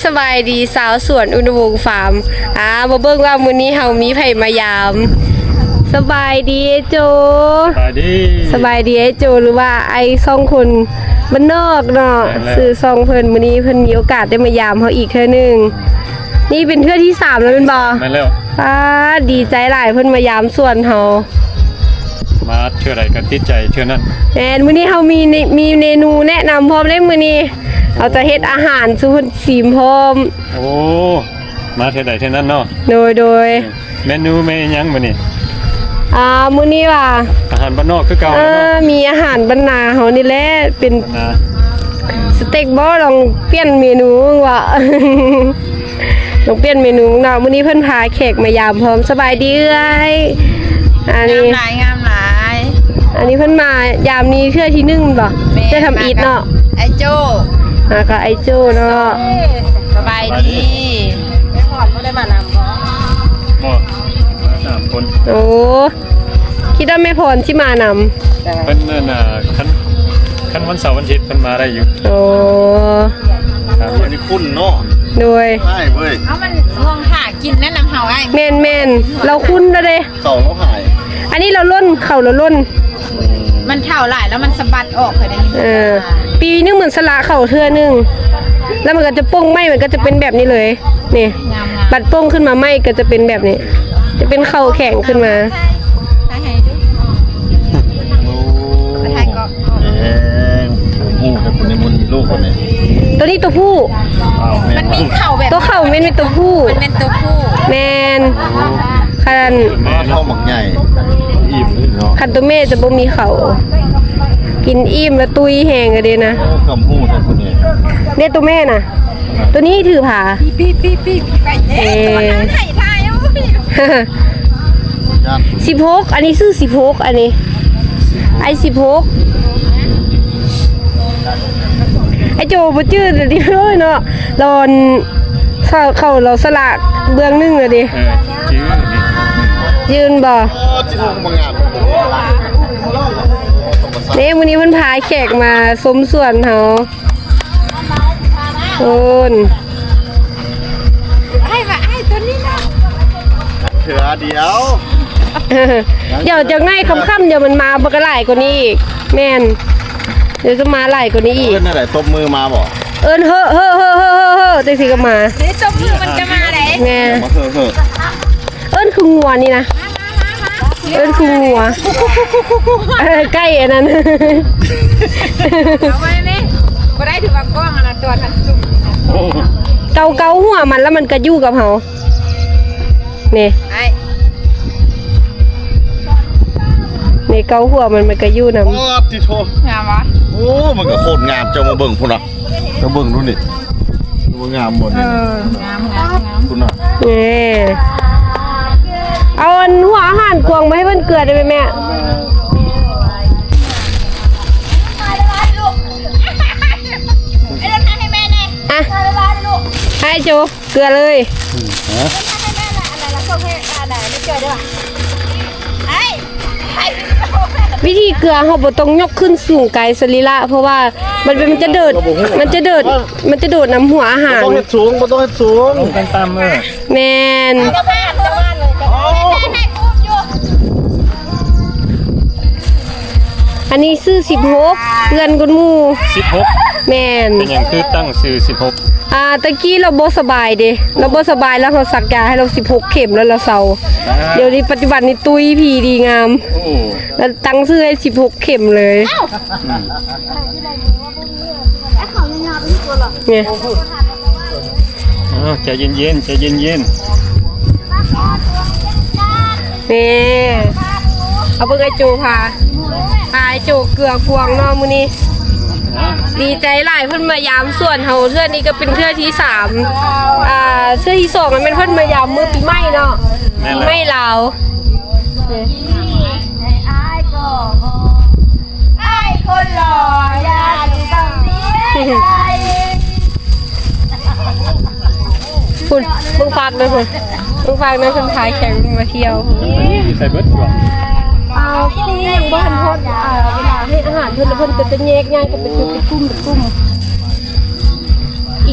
ສະບາຍດີຊາວສວນອຸດົມວົງຟາມ. ອ່າ ມາເບິ່ງວ່າມື້ນີ້ເຮົາມີໃຜມາຢາມ. ສະບາຍດີອ້າຍໂຈ. ສະບາຍດີ ສະບາຍດີອ້າຍໂຈ ຫຼືວ່າອ້າຍຊ່ອງຄົນບ້ານນອກເນາະ. ແມ່ນແລ້ວ ຊື່ຊ່ອງເພິ່ນ. ມື້ນີ້ເພິ່ນມີໂອກາດໄດ້ມາຢາມເຮົາອີກເທື່ອໜຶ່ງ. ນີ້ເປັນເທື່ອທີສາມແລ້ວແມ່ນບໍ່? ແມ່ນແລ້ວ. ອ່າ ດີໃຈຫຼາຍ ເພິ່ນມາຢາມສວນເຮົາ. ມາເທື່ອໃດກໍຕິດໃຈເທື່ອນັ້ນ. ແມ່ນ ມື້ນີ້ເຮົາມີ ມີເມນູແນະນຳພ້ອມເດ້. ມື້ນີ້ເຮົາຈະເຮັດອາຫານສູ່ເພິ່ນຊີມພ້ອມ. ໂອ້ ມາເທື່ອໃດເທື່ອນັ້ນເນາະ. ໂດຍ ໂດຍ. ເມນູແມ່ນຫຍັງມື້ນີ້? ອ່າ ມື້ນີ້ວ່າ ອາຫານບ້ານນອກຄືເກົ່າ. ເອີ ແລ້ວເນາະ ມີອາຫານບ້ານນາເຮົານີ້ແຫຼະ ເປັນ ບ້ານນາ ສະເຕັກບໍ? ລອງປ່ຽນເມນູວ່າ ລອງປ່ຽນເມນູເນາະ. ມື້ນີ້ເພິ່ນພາແຂກມາຢາມພ້ອມ. ສະບາຍດີເອື້ອຍ. ອັນນີ້ ງາມຫຼາຍ ງາມຫຼາຍ. ອັນນີ້ເພິ່ນມາຢາມນີ້ເທື່ອທີໜຶ່ງບໍ? ແມ່ນ ເທື່ອທຳອິດເນາະ. ອ້າຍໂຈ້ ອ່າ ກໍອ້າຍໂຈ້ເນາະ. ສະບາຍດີ. ແມ່ພອນບໍ່ໄດ້ມານຳບໍ? ບໍ່ ມາສາມຄົນ. ໂອ້ ຄິດວ່າແມ່ພອນຊິມານຳ. ເພິ່ນນັ້ນນະ ຄັນ ຄັນວັນເສົາວັນອາທິດເພິ່ນມາໄດ້ຢູ່. ໂອ້ ອັນນີ້ຄຸ້ນເນາະ. ໂດຍ ອ້າຍເວີຍ ເອົາມັນຫ້ອງຖ້າກິນແນະນຳເຮົາອ້າຍ. ແມ່ນໆ ລາວຄຸ້ນແລ້ວເດ້ ເຂົ້າລາວຫາຍ. ອັນນີ້ລາວຫຼົ່ນ ເຂົ້າລາວຫຼົ່ນ. ມັນເຖົ້າຫຼາຍແລ້ວມັນສະບັດອອກ ເຄີຍໄດ້ຍິນ. ເອີ ປີໜຶ່ງມັນສະຫຼະເຂົ້າເທື່ອໜຶ່ງ ແລ້ວມັນກໍຈະປົ່ງໃໝ່ ມັນກໍຈະເປັນແບບນີ້ເລີຍ. ນີ້ ງາມໆ ບັດປົ່ງຂຶ້ນມາໃໝ່ກໍຈະເປັນແບບນີ້ ຈະເປັນເຂົ້າແຂງຂຶ້ນມາ. ຖ່າຍໃຫ້ດູ ໂອ້ ຖ່າຍກໍ ແດງ ໂອ້ໂຫ ແຕ່ຄົນໃນມົນມີລູກຄົນນີ້. ຕົວນີ້ຕົວຜູ້. ອ້າວ ແມ່ນ ມັນມີເຂົ້າແບບ ຕົວເຂົ້າແມ່ນເປັນຕົວຜູ້. ມັນແມ່ນຕົວຜູ້. ແມ່ນ. ໂອ້ ຄັນ ແມ່ເນາະ ທ້ອງບັກໃຫຍ່ ອີ່ມເລີຍເນາະ. ຄັນຕົວແມ່ຈະບໍ່ມີເຂົ້າ ກິນອີ່ມແລ້ວຕຸ້ຍແຮງກະເດນະ. ໂອ້ ກຳຮູ້ແທ້ຜູ້ນີ້. ເດ້ຕົວແມ່ນະ ຕົວນີ້ຖືພາ. ປີໆໆໆ ໄປເດ້. ເອີ ຖ່າຍຖ່າຍ ໂອ້ຍ ສິບຫົກ ອັນນີ້ຊື່ສິບຫົກ ອັນນີ້ ອ້າຍສິບຫົກ. ອ້າຍໂຈບໍ່ຈື່ຕິເລີຍເນາະ ລອນ ເຂົາ ເຂົາລາວສະຫຼະເບື້ອງໜຶ່ງລະເດ. ເອີ ຈື່ ຍື່ນບໍ່? ເອີ ຈິໂຮງາມ. ເດ້ ມື້ນີ້ເພິ່ນພາແຂກມາຊົມສວນເຮົາ. ໂອ້ນ ອ້າຍວ່າອ້າຍຕົວນີ້ນະ ເທື່ອດຽວ. ດຽວຈັກໜ້ອຍຄ່ຳໆ ດຽວມັນມາບັກຫຼາຍກວ່ານີ້ອີກ. ແມ່ນ ດຽວຈະມາຫຼາຍກວ່ານີ້ອີກ. ເອີ້ນແນວໃດ? ຕົບມືມາບໍ? ເອີ້ນເຮີ້ ເຮີ້ ເຮີ້ ເຮີ້ ເຮີ້ ເຮີ້ ຈັ່ງຊີ້ກໍມາ. ເດ້ ຕົບມືມັນຈະມາໄດ໋. ແມ່ນ ມາເຮີ້ ເຮີ້. ເອີ້ນຄືງົວນີ້ນະ ເອີ້ນຄືງົວ. ເອີ ໄກ່ອັນນັ້ນ. ເອົາໄວ້ແມ່ ບໍ່ໄດ້ ຖືວ່າກ້ອງອັນນັ້ນຕົວທັນສຸດ. ເກົາ ເກົາຫົວມັນ ແລ້ວມັນກະຢູ່ກັບເຮົາ. ນີ້ ອ້າຍ ນີ້ເກົາຫົວມັນ ມັນກະຢູ່ນຳ. ໂອ້ ຕິໂທ ງາມວະ. ໂອ້ ມັນກະໂຄດງາມ ເຈົ້າມາເບິ່ງພຸ້ນນະ. ເຈົ້າເບິ່ງດູນີ້ ວ່າງາມບໍ່ນີ້. ເອີ ງາມ ງາມ ງາມ ພຸ້ນນະ. ເອີ ເອົາອັນຫົວອາຫານກວາງມາໃຫ້ເພິ່ນເກືອໄດ້ໄໝແມ່? ອ່ະ ໃຫ້ໂຈເກືອເລີຍ. ຮະ? ວິທີເກືອເຮົາບໍ່ຕ້ອງຍົກຂຶ້ນສູງໄກສະລີລະ ເພາະວ່າມັນເປັນ ມັນຈະເດີດ ມັນຈະເດີດ ມັນຈະໂດດນຳຫົວອາຫານ. ບໍ່ຕ້ອງເຮັດສູງ ບໍ່ຕ້ອງເຮັດສູງ ລົງກັນຕ່ຳ. ເອີ ແມ່ນ. ອັນນີ້ຊື່ສິບຫົກ ເພື່ອນກັນໝູ່. ສິບຫົກ ແມ່ນ. ເປັນຫຍັງຄືຕັ້ງຊື່ສິບຫົກ? ອ່າ ຕະກີ້ລາວບໍ່ສະບາຍເດ ລາວບໍ່ສະບາຍ ແລ້ວເຮົາສັກຢາໃຫ້ລາວສິບຫົກເຂັມ ແລ້ວລາວເຊົາ. ອ່າ ດຽວນີ້ປັດຈຸບັນນີ້ຕຸ້ຍ ຜີດີງາມ. ໂອ້ ແລ້ວຕັ້ງຊື່ໃຫ້ສິບຫົກເຂັມເລີຍ. ອືມ ນີ້ ອ້າວ ໃຈເຢັນໆ ໃຈເຢັນໆ. ນີ້ ເອົາເບິ່ງອ້າຍໂຈພາ ພາອ້າຍໂຈເກືອກວາງເນາະມື້ນີ້. ດີໃຈຫຼາຍ ເພິ່ນມາຢາມສວນເຮົາເທື່ອນີ້ກໍເປັນເທື່ອທີສາມ. ອ່າ ເທື່ອທີສອງນັ້ນແມ່ນເພິ່ນມາຢາມມື້ປີໃໝ່ເນາະ. ແມ່ນແລ້ວ ປີໃໝ່ລາວ. ອ້າຍຄົນຫຼໍ່ຢ່າຢູ່ກັບເມຍໃດ. ພຸ້ນ ເບິ່ງຟາກເດີພຸ້ນ ເບິ່ງຟາກເດີ ເພິ່ນພາແຂກມາທ່ຽວ. ໃສ່ເບິດກ່ອນ. ອ່າ ພວກນີ້ຍັງບໍ່ທັນຮອດ ອ່າ ເວລາໃຫ້ອາຫານເພິ່ນ ແລ້ວເພິ່ນກໍຈະແຍກຍ້າຍກັນເປັນກຸ່ມ ເປັນກຸ່ມ ເປັນກຸ່ມ. ອີ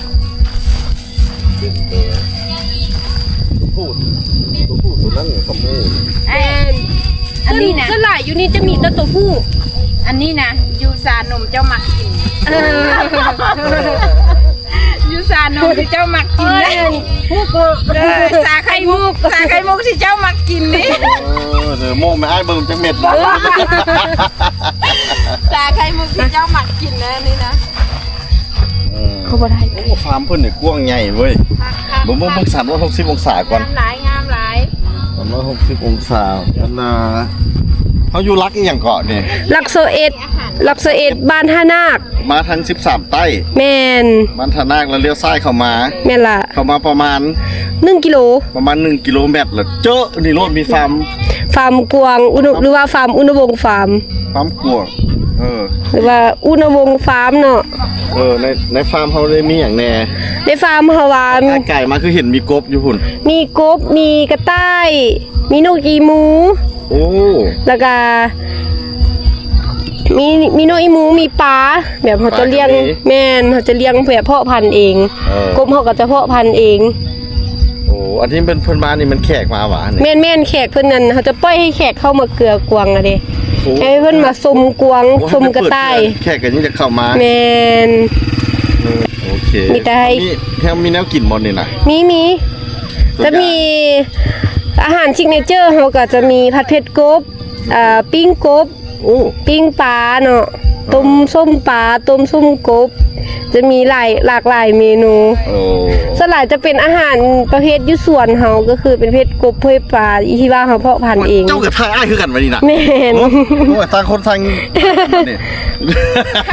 ເປັນໂຕ ໂຕຜູ້ ໂຕຜູ້ໂຕນັ້ນກໍມີ ແມ່ນ ອັນນີ້ນະ ສ່ວນຫຼາຍຢູ່ນີ້ຈະມີແຕ່ໂຕຜູ້ ອັນນີ້ນະ ຢູ່ຊານົມເຈົ້າມັກກິນ ເອີ ຢູ່ຊານົມທີ່ເຈົ້າມັກກິນເດ້ ເອີ ຊາໄຂ່ມຸກ ຊາໄຂ່ມຸກທີ່ເຈົ້າມັກກິນນີ້ ເອີ ໂມ້ແມ່ອ້າຍເບິ່ງຈັກເມັດ ຊາໄຂ່ມຸກທີ່ເຈົ້າມັກກິນນະນີ້ນະ ເອີ ເອົາບໍ່ໄດ້ ໂອ້ ຟາມເພິ່ນນີ້ກວ້າງໃຫຍ່ເວີຍ ເບິ່ງ ເບິ່ງ ເບິ່ງ ສາມຮ້ອຍຫົກສິບອົງສາກ່ອນ ງາມຫຼາຍ ງາມຫຼາຍ ສາມຮ້ອຍຫົກສິບອົງສາ ອັນນ່າ ເຮົາຢູ່ຫຼັກອີ່ຫຍັງເກາະນີ້ ຫຼັກຊາວເອັດ ຫຼັກຊາວເອັດ ບ້ານທ່ານາກ ມາທາງສິບສາມໃຕ້ ແມ່ນ ບ້ານທ່ານາກ ແລ້ວລ້ຽວຊ້າຍເຂົ້າມາ ແມ່ນລະ ເຂົ້າມາປະມານໜຶ່ງກິໂລ ປະມານໜຶ່ງກິໂລແມັດ ແລ້ວເຈີນີ້ໂລດ ມີຟາມ ຟາມກວາງ ອຸນະ ຫຼືວ່າຟາມອຸນະວົງຟາມ ຟາມກວາງ ເອີ ຫຼືວ່າອຸນະວົງຟາມເນາະ ເອີ ໃນ ໃນຟາມເຮົາໄດ້ມີຫຍັງແດ່ ໃນຟາມເຮົາວ່າ ກາຍມາຄືເຫັນມີກົບຢູ່ພຸ້ນ ມີກົບ ມີກະຕ່າຍ ມີນົກອີມູ ໂອ້ ແລ້ວກະມີ ມີນົກອີມູ ມີປາ ແບບເຮົາຈະລ້ຽງ ປາກໍມີ ແມ່ນ ເຮົາຈະລ້ຽງແບບເພາະພັນເອງ ເອີ ກົບເຮົາກໍຈະເພາະພັນເອງ ໂອ້ ອັນທີ່ເພິ່ນ ເພິ່ນມານີ້ແມ່ນແຂກມາຫວາ? ແມ່ນໆ ແຂກເພິ່ນນັ້ນ ເຮົາຈະປ່ອຍໃຫ້ແຂກເຂົ້າມາເກືອກວາງຫັ້ນເດ ໂອ້ ໃຫ້ເພິ່ນມາຊົມກວາງ ໂອ້ ຊົມກະຕ່າຍ ໃຫ້ເພິ່ນເປີດເທື່ອ ແຂກກໍຍັງຈະເຂົ້າມາ ແມ່ນ ເອີ ໂອເຄ ມີແຕ່ໃຫ້ ມີ ແຖມມີແນວກິນບໍ່ນີ້ນະ? ມີ ມີ ສ່ວນໃຫຍ່ ຈະມີອາຫານຊິກເນເຈີເຮົາກໍຈະມີຜັດເຜັດກົບ ອ່າ ປີ້ງກົບ ໂອ້ ປີ້ງປາເນາະ ຕົ້ມ ເອີ ສົ້ມປາ ຕົ້ມສົ້ມກົບ ຈະມີຫຼາຍ ຫຼາກຫຼາຍເມນູ ໂອ້ ສ່ວນຫຼາຍຈະເປັນອາຫານປະເພດຢູ່ສວນເຮົາ ກໍຄືເປັນເພດກົບເພດປາ ທີ່ວ່າເຮົາເພາະພັນເອງ ເຈົ້າກໍຖ່າຍອ້າຍຄືກັນບັດນີ້ນະ ແມ່ນ ໂອ້ ໂອ້ ຕ່າງຄົນຕ່າງ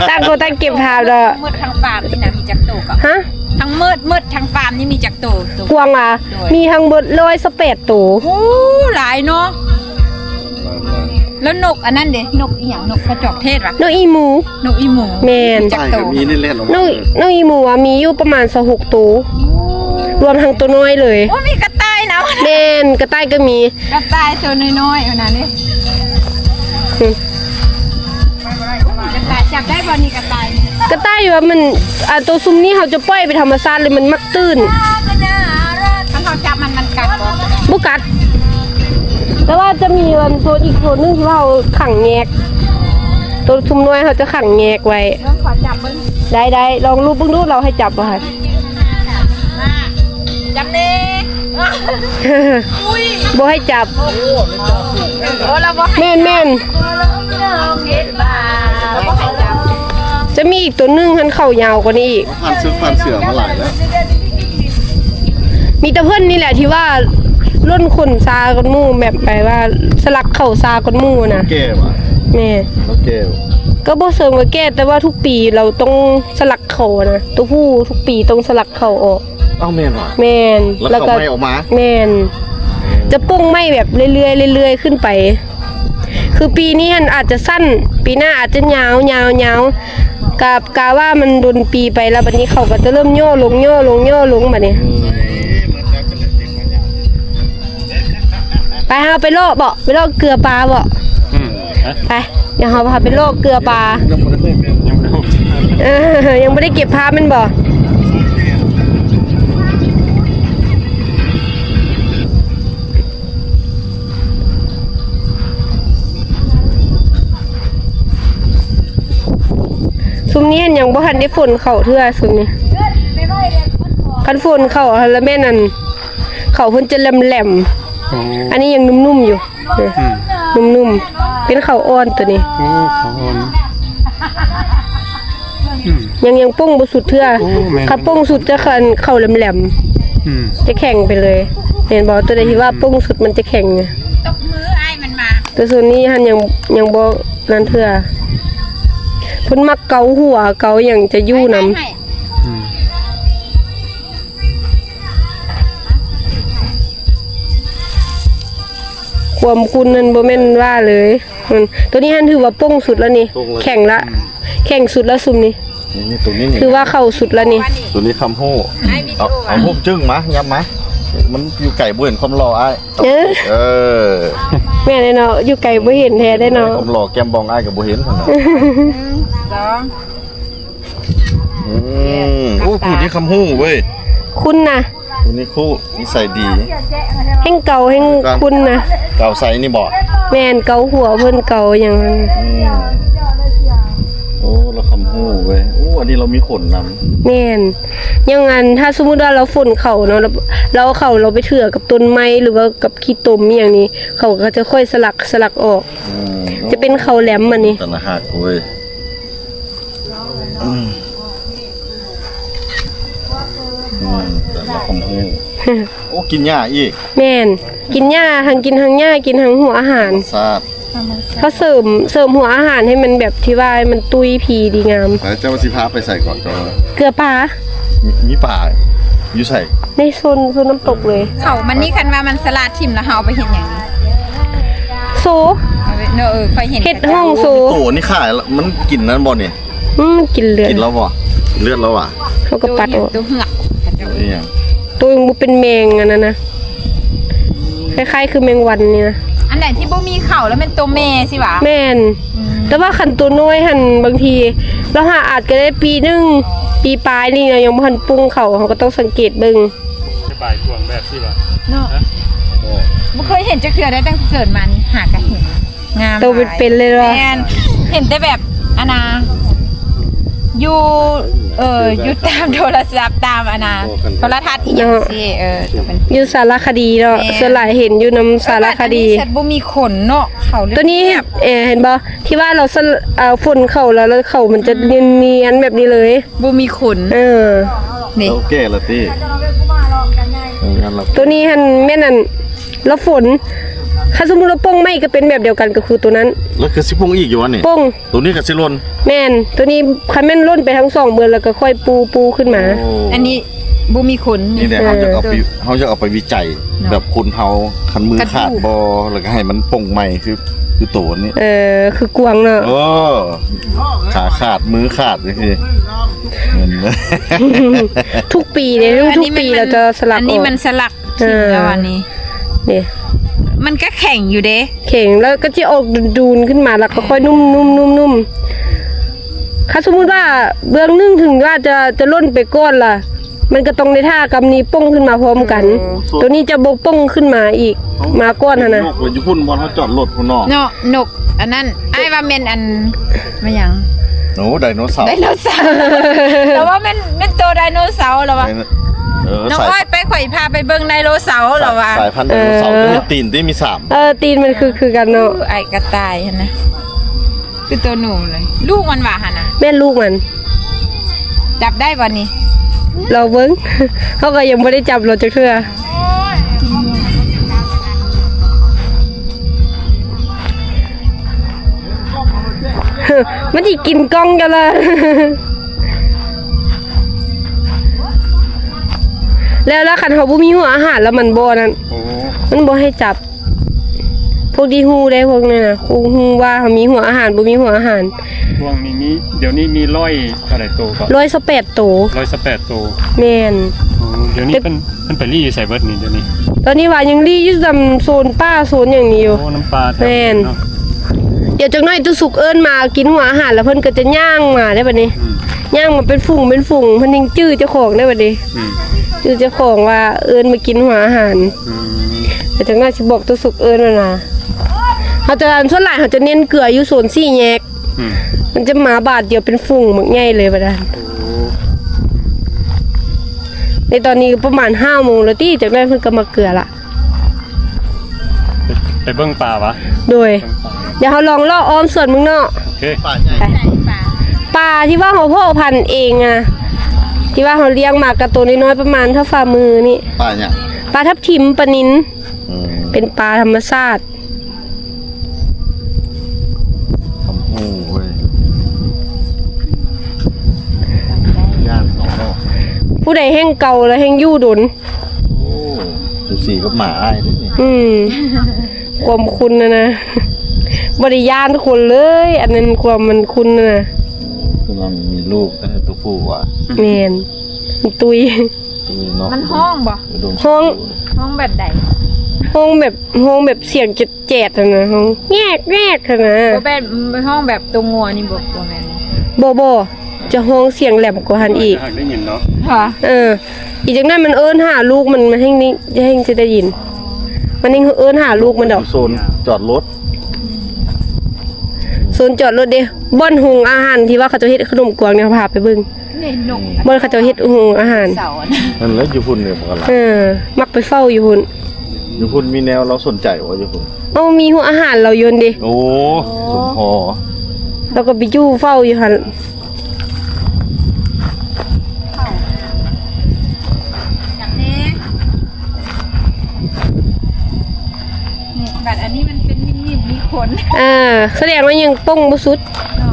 ຕ່າງຄົນຕ່າງເກັບພາບເນາະ ໝົດທັງຟາມນີ້ນະ ມີຈັກໂຕກໍ ຮະ? ທັງໝົດ ໝົດທັງຟາມນີ້ມີຈັກໂຕ? ກວາງຫວາ? ໂດຍ ມີທັງໝົດຮ້ອຍຊາວແປດໂຕ ໂອ້ ຫຼາຍເນາະ ແລ້ວນົກອັນນັ້ນເດ ນົກອີ່ຫຍັງ? ນົກກະຈອກເທດຫວາ? ນົກອີມູ ນົກອີມູ ແມ່ນ ຈັກໂຕ? ມີນີ້ແຫຼະ ນົກ ນົກອີມູວ່າມີຢູ່ປະມານຊາວຫົກໂຕ ໂອ້ ລວມທັງໂຕນ້ອຍເລີຍ ໂອ້ ມີກະຕ່າຍນຳ ແມ່ນ ກະຕ່າຍກໍມີ ກະຕ່າຍໂຕນ້ອຍໆ ອັນນັ້ນເດ ອືມ ກະຕ່າຍຈັບໄດ້ບໍ່ນີ້? ກະຕ່າຍ ກະຕ່າຍວ່າມັນ ອ່າ ໂຕຊຸມນີ້ເຮົາຈະປ່ອຍໄປທຳມະຊາດເລີຍ ມັນມັກຕື່ນ ຄັນເຮົາຈັບມັນ ມັນກັດບໍ່? ບໍ່ກັດ ແຕ່ວ່າຈະມີອັນໂຕ ອີກໂຕໜຶ່ງທີ່ວ່າເຮົາຂັງແຍກ ໂຕຊຸມນ້ອຍເຮົາຈະຂັງແຍກໄວ້ ລອງຂໍຈັບເບິ່ງ ໄດ້ໆ ລອງລູບເບິ່ງດູ ລາວໃຫ້ຈັບບໍ່ຫັ້ນ? ຈັບແດ່ ອຸ້ຍ ບໍ່ໃຫ້ຈັບ ໂອ້ ລາວບໍ່ໃຫ້ ແມ່ນໆ ເອີ ລາວບໍ່ໃຫ້ຈັບ ຈະມີອີກໂຕໜຶ່ງຫັ້ນ ເຂົາຍາວກວ່ານີ້ອີກ ຜ່ານເສືອ ຜ່ານເສືອມາຫຼາຍແລ້ວ ມີແຕ່ເພິ່ນນີ້ແຫຼະທີ່ວ່າລົ້ນຂົນຊ້າກວ່າໝູ່ ແບບ ແບບວ່າສະຫຼັກເຂົາຊ້າກວ່າໝູ່ນະ ແກ່ຫວາ? ແມ່ນ ລາວແກ່ຫວາ? ກໍບໍ່ເຊີງວ່າແກ່ ແຕ່ວ່າທຸກປີລາວຕ້ອງສະຫຼັກ ເຂົານະ ໂຕຜູ້ທຸກປີຕ້ອງສະຫຼັກເຂົາອອກ ເອົ້າ ແມ່ນຫວາ? ແມ່ນ ແລ້ວ ແລ້ວກໍ ເຂົາໃໝ່ອອກມາ ແມ່ນ ຈະປົ່ງໃໝ່ແບບເລື້ອຍໆ ເລື້ອຍໆ ຂຶ້ນໄປ ຄືປີນີ້ຫັ້ນອາດຈະສັ້ນ ປີໜ້າອາດຈະຍາວ ຍາວ ຍາວ ກະ ກະວ່າມັນດົນປີໄປແລ້ວ ບັດນີ້ເຂົາກໍຈະເລີ່ມຫຍໍ້ລົງ ຫຍໍ້ລົງ ຫຍໍ້ລົງ ບັດນີ້ ອືມ ໄປ ເຮົາໄປເລາະເບາະ ໄປເລາະເກືອປາເບາະ ອືມ ໄປ ດຽວເຮົາພາໄປເລາະເກືອປາ ຍັງບໍ່ໄດ້ຮູບ ຍັງບໍ່ໄດ້ຮູບ ເອີ ຍັງບໍ່ໄດ້ເກັບພາບແມ່ນບໍ່? ຊຸມນີ້ຫັ້ນຍັງບໍ່ທັນໄດ້ຝົນເຂົ້າເທື່ອ ຊຸມນີ້ ຄັນຝົນເຂົ້າຫັ້ນລະແມ່ນອັນ ເຂົາເພິ່ນຈະແຫຼມໆ ໂອ້ ອັນນີ້ຍັງນຸ້ມໆຢູ່ ອືມ ນຸ້ມໆ ເປັນເຂົ້າອ່ອນໂຕນີ້ ໂອ້ ເຂົ້າອ່ອນ ອືມ ຍັງ ຍັງປົ່ງບໍ່ສຸດເທື່ອ ໂອ້ ແມ່ນ ຄັນປົ່ງສຸດຈະ ຄັນເຂົ້າແຫຼມໆ ອືມ ຈະແຂງໄປເລີຍ ແມ່ນບໍ່? ໂຕໃດທີ່ວ່າ ອືມ ປົ່ງສຸດມັນຈະແຂງ ຕົບມືອ້າຍມັນມາ ແຕ່ສ່ວນນີ້ຫັ້ນຍັງ ຍັງບໍ່ນັ້ນເທື່ອ ເພິ່ນມັກເກົາຫົວ ເກົາຫຍັງຈະຢູ່ນຳ ອືມ ຄວາມຂຸ້ນນັ້ນບໍ່ແມ່ນວ່າເລີຍ. ອືມ ໂຕນີ້ຫັ້ນຖືວ່າປົ່ງສຸດແລ້ວນີ້ ປົ່ງແລ້ວ ແຂງລະ ອືມ ແຂງສຸດແລ້ວຊຸມນີ້. ນີ້ ນີ້ ໂຕນີ້ ຖືວ່າເຂົ້າສຸດແລ້ວນີ້. ໂຕນີ້ຄຳຮູ້ ເອົາ ເອົາຮູບຈຶ່ງມາ ຫຍັບມາ ມັນຢູ່ໄກບໍ່ເຫັນຄວາມຫຼໍ່ອ້າຍ. ເອີ ເອີ ແມ່ນແຫຼະເນາະ ຢູ່ໄກບໍ່ເຫັນແທ້ເດ້ເນາະ. ຄວາມຫຼໍ່ແກ້ມບອງອ້າຍກໍບໍ່ເຫັນຫັ້ນນະ. ໜຶ່ງ ສອງ ອືມ ໂອ້ ຜູ້ນີ້ຄຳຮູ້ເວີຍ ຄຸນນະ ຜູ້ນີ້ຄຸນ ນິໄສດີ ແຮ່ງເກົ່າແຮ່ງຄຸນນະ. ເກົ່າໃສນີ້ບໍ? ແມ່ນ ເກົ່າຫົວເພິ່ນ ເກົ່າຫຍັງ. ອືມ ໂອ້ ລາວຄຳຮູ້ເວີຍ. ໂອ້ ອັນນີ້ລາວມີຂົນນຳ. ແມ່ນ ຢ່າງອັນ ຖ້າສົມມຸດວ່າລາວຝົນເຂົ້າເນາະ ລາວ ລາວເອົາເຂົ້າລາວໄປເຖືອກັບຕົ້ນໄມ້ ຫຼືວ່າກັບຂີ້ຕົມອີ່ຫຍັງນີ້ ເຂົາກໍຈະຄ່ອຍສະຫຼັກ ສະຫຼັກອອກ. ອືມ ຈະເປັນເຂົ້າແຫຼມອັນນີ້ ຕາໜ້າຮັກເວີຍ. ອືມ ອືມ ແຕ່ລະຄວາມຮູ້. ໂອ້ ກິນຫຍ້າອີກ. ແມ່ນ ກິນຫຍ້າ ທັງກິນທັງຫຍ້າ ກິນທັງຫົວອາຫານ ສາດ ເຂົາເສີມ ເສີມຫົວອາຫານໃຫ້ມັນແບບທີ່ວ່າໃຫ້ມັນຕຸ້ຍພີດີງາມ. ແລ້ວເຈົ້າຊິພາໄປໃສກ່ອນ? ເຈົ້າ ເກືອປາ. ມີ ມີປາຢູ່ໃສ? ໃນໂຊນ ໂຊນນ້ຳຕົກເລີຍ. ເຂົາມັນນີ້ ຄັນວ່າມັນສະຫຼາດຖິ້ມແລ້ວ ເຮົາເອົາໄປເຮັດຫຍັງ? ໂຊ ເອົາໄປ ເນາະ ເອີ ຂ້ອຍເຫັນ ເຮັດຫ້ອງໂຊ. ໂອ້ ມີໂຕນີ້ຂາຍ ມັນກິນນັ້ນບໍ່ນີ້? ອືມ ກິນເລືອດ ກິນແລ້ວບໍ່? ເລືອດແລ້ວຫວາ? ເຮົາກໍປັດອອກ. ໂຕຫຍັງ? ໂຕຫຍັງ? ໂຕຍັງບໍ່ເປັນແມງອັນນັ້ນນະ ຄ້າຍໆຄືແມງວັນນີ້ນະ. ອັນໃດທີ່ບໍ່ມີເຂົ້າແລ້ວແມ່ນໂຕແມ່ຊິຫວາ? ແມ່ນ ອືມ ແຕ່ວ່າຄັນໂຕນ້ອຍຫັ້ນ ບາງທີລາວຫາອາດກໍໄດ້ປີໜຶ່ງ ປີປາຍນີ້ນະ ຍັງບໍ່ທັນປຸ້ງເຂົ້າ ເຮົາກໍຕ້ອງສັງເກດເບິ່ງ. ສະບາຍກວ່າງແບບຊິຫວາ? ເນາະ ຮະ? ບໍ່ເຄີຍເຫັນຈັກເທື່ອໄດ໋ ຕັ້ງແຕ່ເກີດມານີ້ ຫາກະເຫັນ. ງາມ ໂຕເປັນໆເລີຍວ່າ. ແມ່ນ ເຫັນແຕ່ແບບ ອັນນາ ຢູ່ ເອີ ຢູ່ຕາມໂທລະສັບ ຕາມ ອັນນາ ໂທລະທັດອີ່ຫຍັງ ເນາະ ຊີ້ ເອີ ຈະເປັນ ຢູ່ສາລະຄະດີເນາະ. ແມ່ນ ສ່ວນຫຼາຍເຫັນຢູ່ນຳສາລະຄະດີ ແຕ່ວ່າອັນນີ້ສັດບໍ່ມີຂົນເນາະ ເຂົາ ໂຕນີ້ ແບບ ເອີ ເຫັນບໍ່ ທີ່ວ່າລາວ ເອີ ຝົນເຂົ້າແລ້ວ ແລ້ວເຂົ້າມັນຈະ ອືມ ນຽນໆແບບນີ້ເລີຍ ບໍ່ມີຂົນ. ເອີ ນີ້ ໂອເຄລະຕິ. ໂຕນີ້ຫັ້ນແມ່ນອັນ ລະຝົນ ຄັນສົມມຸດວ່າປົ່ງໃໝ່ກໍເປັນແບບດຽວກັນ ກໍຄືໂຕນັ້ນ. ແລ້ວຄືຊິປົ່ງອີກຢູ່ຫວານີ້? ປົ່ງ ໂຕນີ້ກໍຊິຫຼົ່ນ. ແມ່ນ ໂຕນີ້ຄັນແມ່ນຫຼົ່ນໄປທັງສອງເບີດ ແລ້ວກໍຄ່ອຍປູ ປູຂຶ້ນມາ. ໂອ້ ອັນນີ້ບໍ່ມີຂົນ. ນີ້ແຫຼະ ເອີ ເຮົາຢາກເອົາໄປ ເຮົາຢາກເອົາໄປວິໄຈ ເນາະ ແບບຄົນເຮົາ ຄັນມືຂາດບໍ່ ແລ້ວກໍໃຫ້ມັນປົ່ງໃໝ່ ຄື ຄືໂຕນີ້. ເອີ ຄືກວາງເນາະ. ເອີ ຂາຂາດ ມືຂາດຈັ່ງຊີ້. ແມ່ນ ທຸກປີເດ້ ເອີ ທຸກປີ ອັນນີ້ມັນ ລາວຈະສະຫຼັກ ອັນນີ້ ອອກ ມັນສະຫຼັກ ເອີ ແລ້ວອັນນີ້ ນີ້ ມັນກໍແຂງຢູ່ເດ້ ແຂງ ແລ້ວກໍຈະອອກດູນໆຂຶ້ນມາ ແລ້ວກໍຄ່ອຍນຸ້ມໆໆ. ຄັນສົມມຸດວ່າເບື້ອງໜຶ່ງເຖິງວ່າຈະ ຈະຫຼົ່ນໄປກ່ອນລະ ມັນກໍຕ້ອງໄດ້ຖ້າກັບນີ້ປົ່ງຂຶ້ນມາພ້ອມກັນ. ໂອ້ ໂຕນີ້ຈະບໍ່ປົ່ງຂຶ້ນມາອີກ ເອົ້າ ມາກ່ອນຫັ້ນນະ. ນົກຢູ່ພຸ້ນ ບ່ອນເຮົາຈອດລົດພຸ້ນເນາະ ເນາະ ນົກ ອັນນັ້ນ ອ້າຍວ່າແມ່ນອັນ ແມ່ນຫຍັງ? ໂອ້ ໄດໂນເສົາ ໄດໂນເສົາ. ແຕ່ວ່າແມ່ນ ແມ່ນໂຕໄດໂນເສົາລະວ່າ ໄດໂນ ເອີ ນ້ອງອ້ອຍໄປ ຂ້ອຍພາໄປເບິ່ງໄດໂນເສົາລະວ່າ ສາຍພັນໄດໂນເສົາ. ເອີ ເຫັນຕີນຕິ ມີສາມ ເອີ ຕີນມັນຄື ຄືກັນເນາະ. ອ້າຍກະຕ່າຍຫັ້ນນະ ຄືໂຕໜູເລີຍ ລູກມັນວ່າຫັ້ນນະ. ແມ່ນລູກມັນ. ຈັບໄດ້ບໍ່ນີ້? ລອງເບິ່ງ ເຮົາກໍຍັງບໍ່ໄດ້ຈັບລາວຈັກເທື່ອ. ມັນຊິກິນກ້ອງເຈົ້າລະ. ແລ້ວ ແລ້ວຄັນເຮົາບໍ່ມີຫົວອາຫານ ແລ້ວມັນບໍ່ນັ້ນ ໂອ້ ມັນບໍ່ໃຫ້ຈັບ. ພວກທີ່ຮູ້ໄດ້ພວກນີ້ນະ ຮູ້ ຮູ້ວ່າເຮົາມີຫົວອາຫານ ບໍ່ມີຫົວອາຫານ. ພວກນີ້ມີ ດຽວນີ້ມີຮ້ອຍເທົ່າໃດໂຕກໍ? ຮ້ອຍຊາວແປດໂຕ. ຮ້ອຍຊາວແປດໂຕ. ແມ່ນ. ໂອ້ ດຽວນີ້ເພິ່ນ ເພິ່ນໄປລີ້ຢູ່ໃສເບິດນີ້ດຽວນີ້? ຕອນນີ້ວ່າຍັງລີ້ຢູ່ຕາມໂຊນປ່າໂຊນຫຍັງນີ້ຢູ່. ໂອ້ ນຳປ່າແຖວນີ້ເນາະ. ແມ່ນ. ດຽວຈັກໜ້ອຍຕູ້ສຸກເອີ້ນມາກິນຫົວອາຫານ ແລ້ວເພິ່ນກໍຈະຍ່າງມາໄດ໋ບັດນີ້. ອືມ ຍ່າງມາເປັນຝູງເປັນຝູງ ເພິ່ນຍັງຈື່ເຈົ້າຂອງໄດ້ບັດນີ້. ອືມ ຈື່ເຈົ້າຂອງວ່າເອີ້ນມາກິນຫົວອາຫານ. ອືມ ແຕ່ຈັກໜ້ອຍຊິບອກຕູ້ສຸກເອີ້ນຫັ້ນນະ. ເຮົາຈະ ສ່ວນຫຼາຍເຮົາຈະເນັ້ນເກືອຢູ່ໂຊນສີ່ແຍກ. ອືມ ມັນຈະມາບາດດຽວເປັນຝູງບັກໃຫຍ່ເລີຍບັດນັ້ນ. ໂອ້ ໃນຕອນນີ້ກໍປະມານຫ້າໂມງແລ້ວຕິ ຈັກໜ້ອຍເພິ່ນກໍມາເກືອລະ. ໄປ ໄປເບິ່ງປາຫວາ? ໂດຍ ເບິ່ງປາ ດຽວເຮົາລອງເລາະອ້ອມສວນເບິ່ງເນາະ. ໂອເຄ ປາໃຫຍ່ ປາທີ່ວ່າເຮົາເພາະພັນເອງອະ ທີ່ວ່າເຮົາລ້ຽງມາກະໂຕນ້ອຍໆ ປະມານເທົ່າຝ່າມືນີ້. ປາຫຍັງ? ປາທັບທິມ ປານິນ. ອືມ ເປັນປາທຳມະຊາດ. ຄຳຮູ້ເວີຍ ຢ້ານເຂົາເນາະ. ຜູ້ໃດແຮ່ງເກົ່າແລ້ວແຮ່ງຢູ່ດົນ. ໂອ້ ສູສີກັບໝາອ້າຍເດ້ນີ້. ອືມ ຄວາມຂຸ້ນນະນະ ບໍ່ໄດ້ຢ້ານຄົນເລີຍ ອັນນັ້ນຄວາມມັນຂຸ້ນນະນະ. ຄືວ່າມັນມີລູກຕັ້ງແຕ່ຕົວຜູ້ວ່າ. ແມ່ນ ມັນຕຸຍ. ຕຸຍເນາະ. ມັນຮ້ອງບໍ່? ຮ້ອງ ຮ້ອງແບບໃດ? ຮ້ອງແບບ ຮ້ອງແບບສຽງແຈດໆຫັ້ນນະ ຮ້ອງແງກໆຫັ້ນນະ. ບໍ່ແມ່ນ ຮ້ອງແບບຕົວງົວນີ້ບໍ່? ບໍ່ແມ່ນ. ບໍ່ ບໍ່ ຈະຮ້ອງສຽງແຫຼມກວ່າຫັ້ນອີກ. ຫາກໄດ້ຍິນເນາະ. ຫະ? ເອີ ອີກຈັກໜ້ອຍມັນເອີ້ນຫາລູກມັນ ມັນແຮ່ງນີ້ ແຮ່ງຈະໄດ້ຍິນ ມັນແຮ່ງເອີ້ນຫາລູກມັນດອກ. ໂຊນຈອດລົດ ໂຊນຈອດລົດເດ້ ບ່ອນໂຮງອາຫານທີ່ວ່າເຂົາເຈົ້າເຮັດຂະໜົມກວາງນີ້ ພາໄປເບິ່ງ. ນີ້ນົກ ບ່ອນເຂົາເຈົ້າເຮັດໂຮງອາຫານ ເສົາອັນນັ້ນ. ນັ້ນແຫຼະ ຢູ່ພຸ້ນນີ້ບໍ່ກະລະ. ເອີ ມັກໄປເຝົ້າຢູ່ພຸ້ນ. ຢູ່ພຸ້ນມີແນວລາວສົນໃຈບໍ່? ຢູ່ພຸ້ນ ເອົາ ມີໂຮງອາຫານລາວຢູ່ຫັ້ນເດ. ໂອ້ ສົມພໍ ລາວກໍໄປຢູ່ເຝົ້າຢູ່ຫັ້ນ. ນີ້ ບັດອັນນີ້ມັນເປັນນິ້ມໆ ມີຂົນ. ອ່າ ສະແດງວ່າຍັງປົ່ງບໍ່ສຸດເນາະ.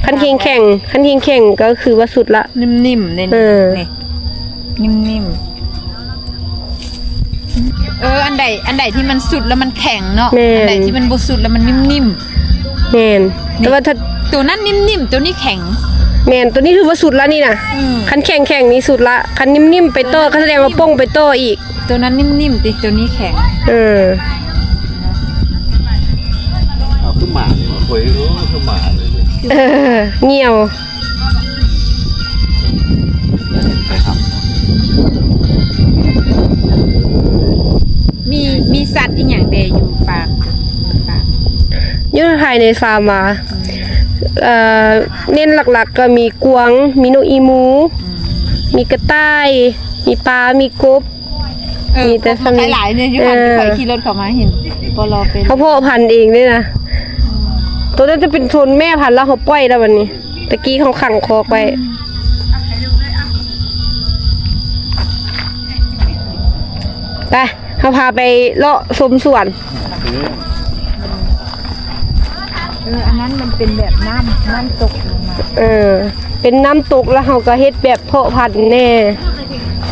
ຄັນແຂງໆ ຄັນແຂງໆ ກໍຄືວ່າສຸດລະ. ນິ້ມໆ ນີ້ ເອີ ນີ້ ນິ້ມໆ. ເອີ ອັນໃດ ອັນໃດທີ່ມັນສຸດແລ້ວມັນແຂງເນາະ. ແມ່ນ ອັນໃດທີ່ມັນບໍ່ສຸດແລ້ວມັນນິ້ມໆ. ແມ່ນ ນີ້ ແຕ່ວ່າຖ້າ ໂຕນັ້ນນິ້ມໆ ໂຕນີ້ແຂງ. ແມ່ນ ໂຕນີ້ຖືວ່າສຸດລະນີ້ນະ. ອືມ ຄັນແຂງໆ ນີ້ສຸດລະ ຄັນນິ້ມໆ ໄປຕໍ່ ກໍສະແດງວ່າປົ່ງໄປຕໍ່ອີກ. ໂຕນັ້ນນິ້ມໆ ຕິ ໂຕນີ້ແຂງ. ເອີ ເອົາຄືໝານີ້ມາຄຸຍ ເອີ ຄືໝາເລີຍ. ເອີ ງ່ຽວ. ມີ ມີສັດອີ່ຫຍັງແດ່ຢູ່ຟາມ? ຢູ່ພາຍໃນຟາມຫວາ? ເອີ ເນັ້ນຫຼັກໆ ກໍມີກວາງ ມີນົກອີມູ ອືມ ມີກະຕ່າຍ ມີປາ ມີກົບ. ເອີ ມີແຕ່ສັດ ຫຼາຍໆ ຢູ່ຫັ້ນ. ເອີ ຂ້ອຍຂີ່ລົດເຂົ້າມາເຫັນ ບໍ່ລໍເປັນ ເຂົາເພາະພັນເອງເດ້ນະ. ອືມ ໂຕນັ້ນຈະເປັນໂຊນແມ່ພັນ ແລ້ວເຂົາປ່ອຍແລ້ວບັດນີ້. ຕະກີ້ເຂົາຂັງຄອກໄວ້. ໄປ ເຮົາພາໄປເລາະຊົມສວນ. ເອີ ອັນນັ້ນມັນເປັນແບບນ້ຳ ນ້ຳຕົກລົງມາ. ເອີ ເປັນນ້ຳຕົກ ແລ້ວເຮົາກໍເຮັດແບບເພາະພັນແດ່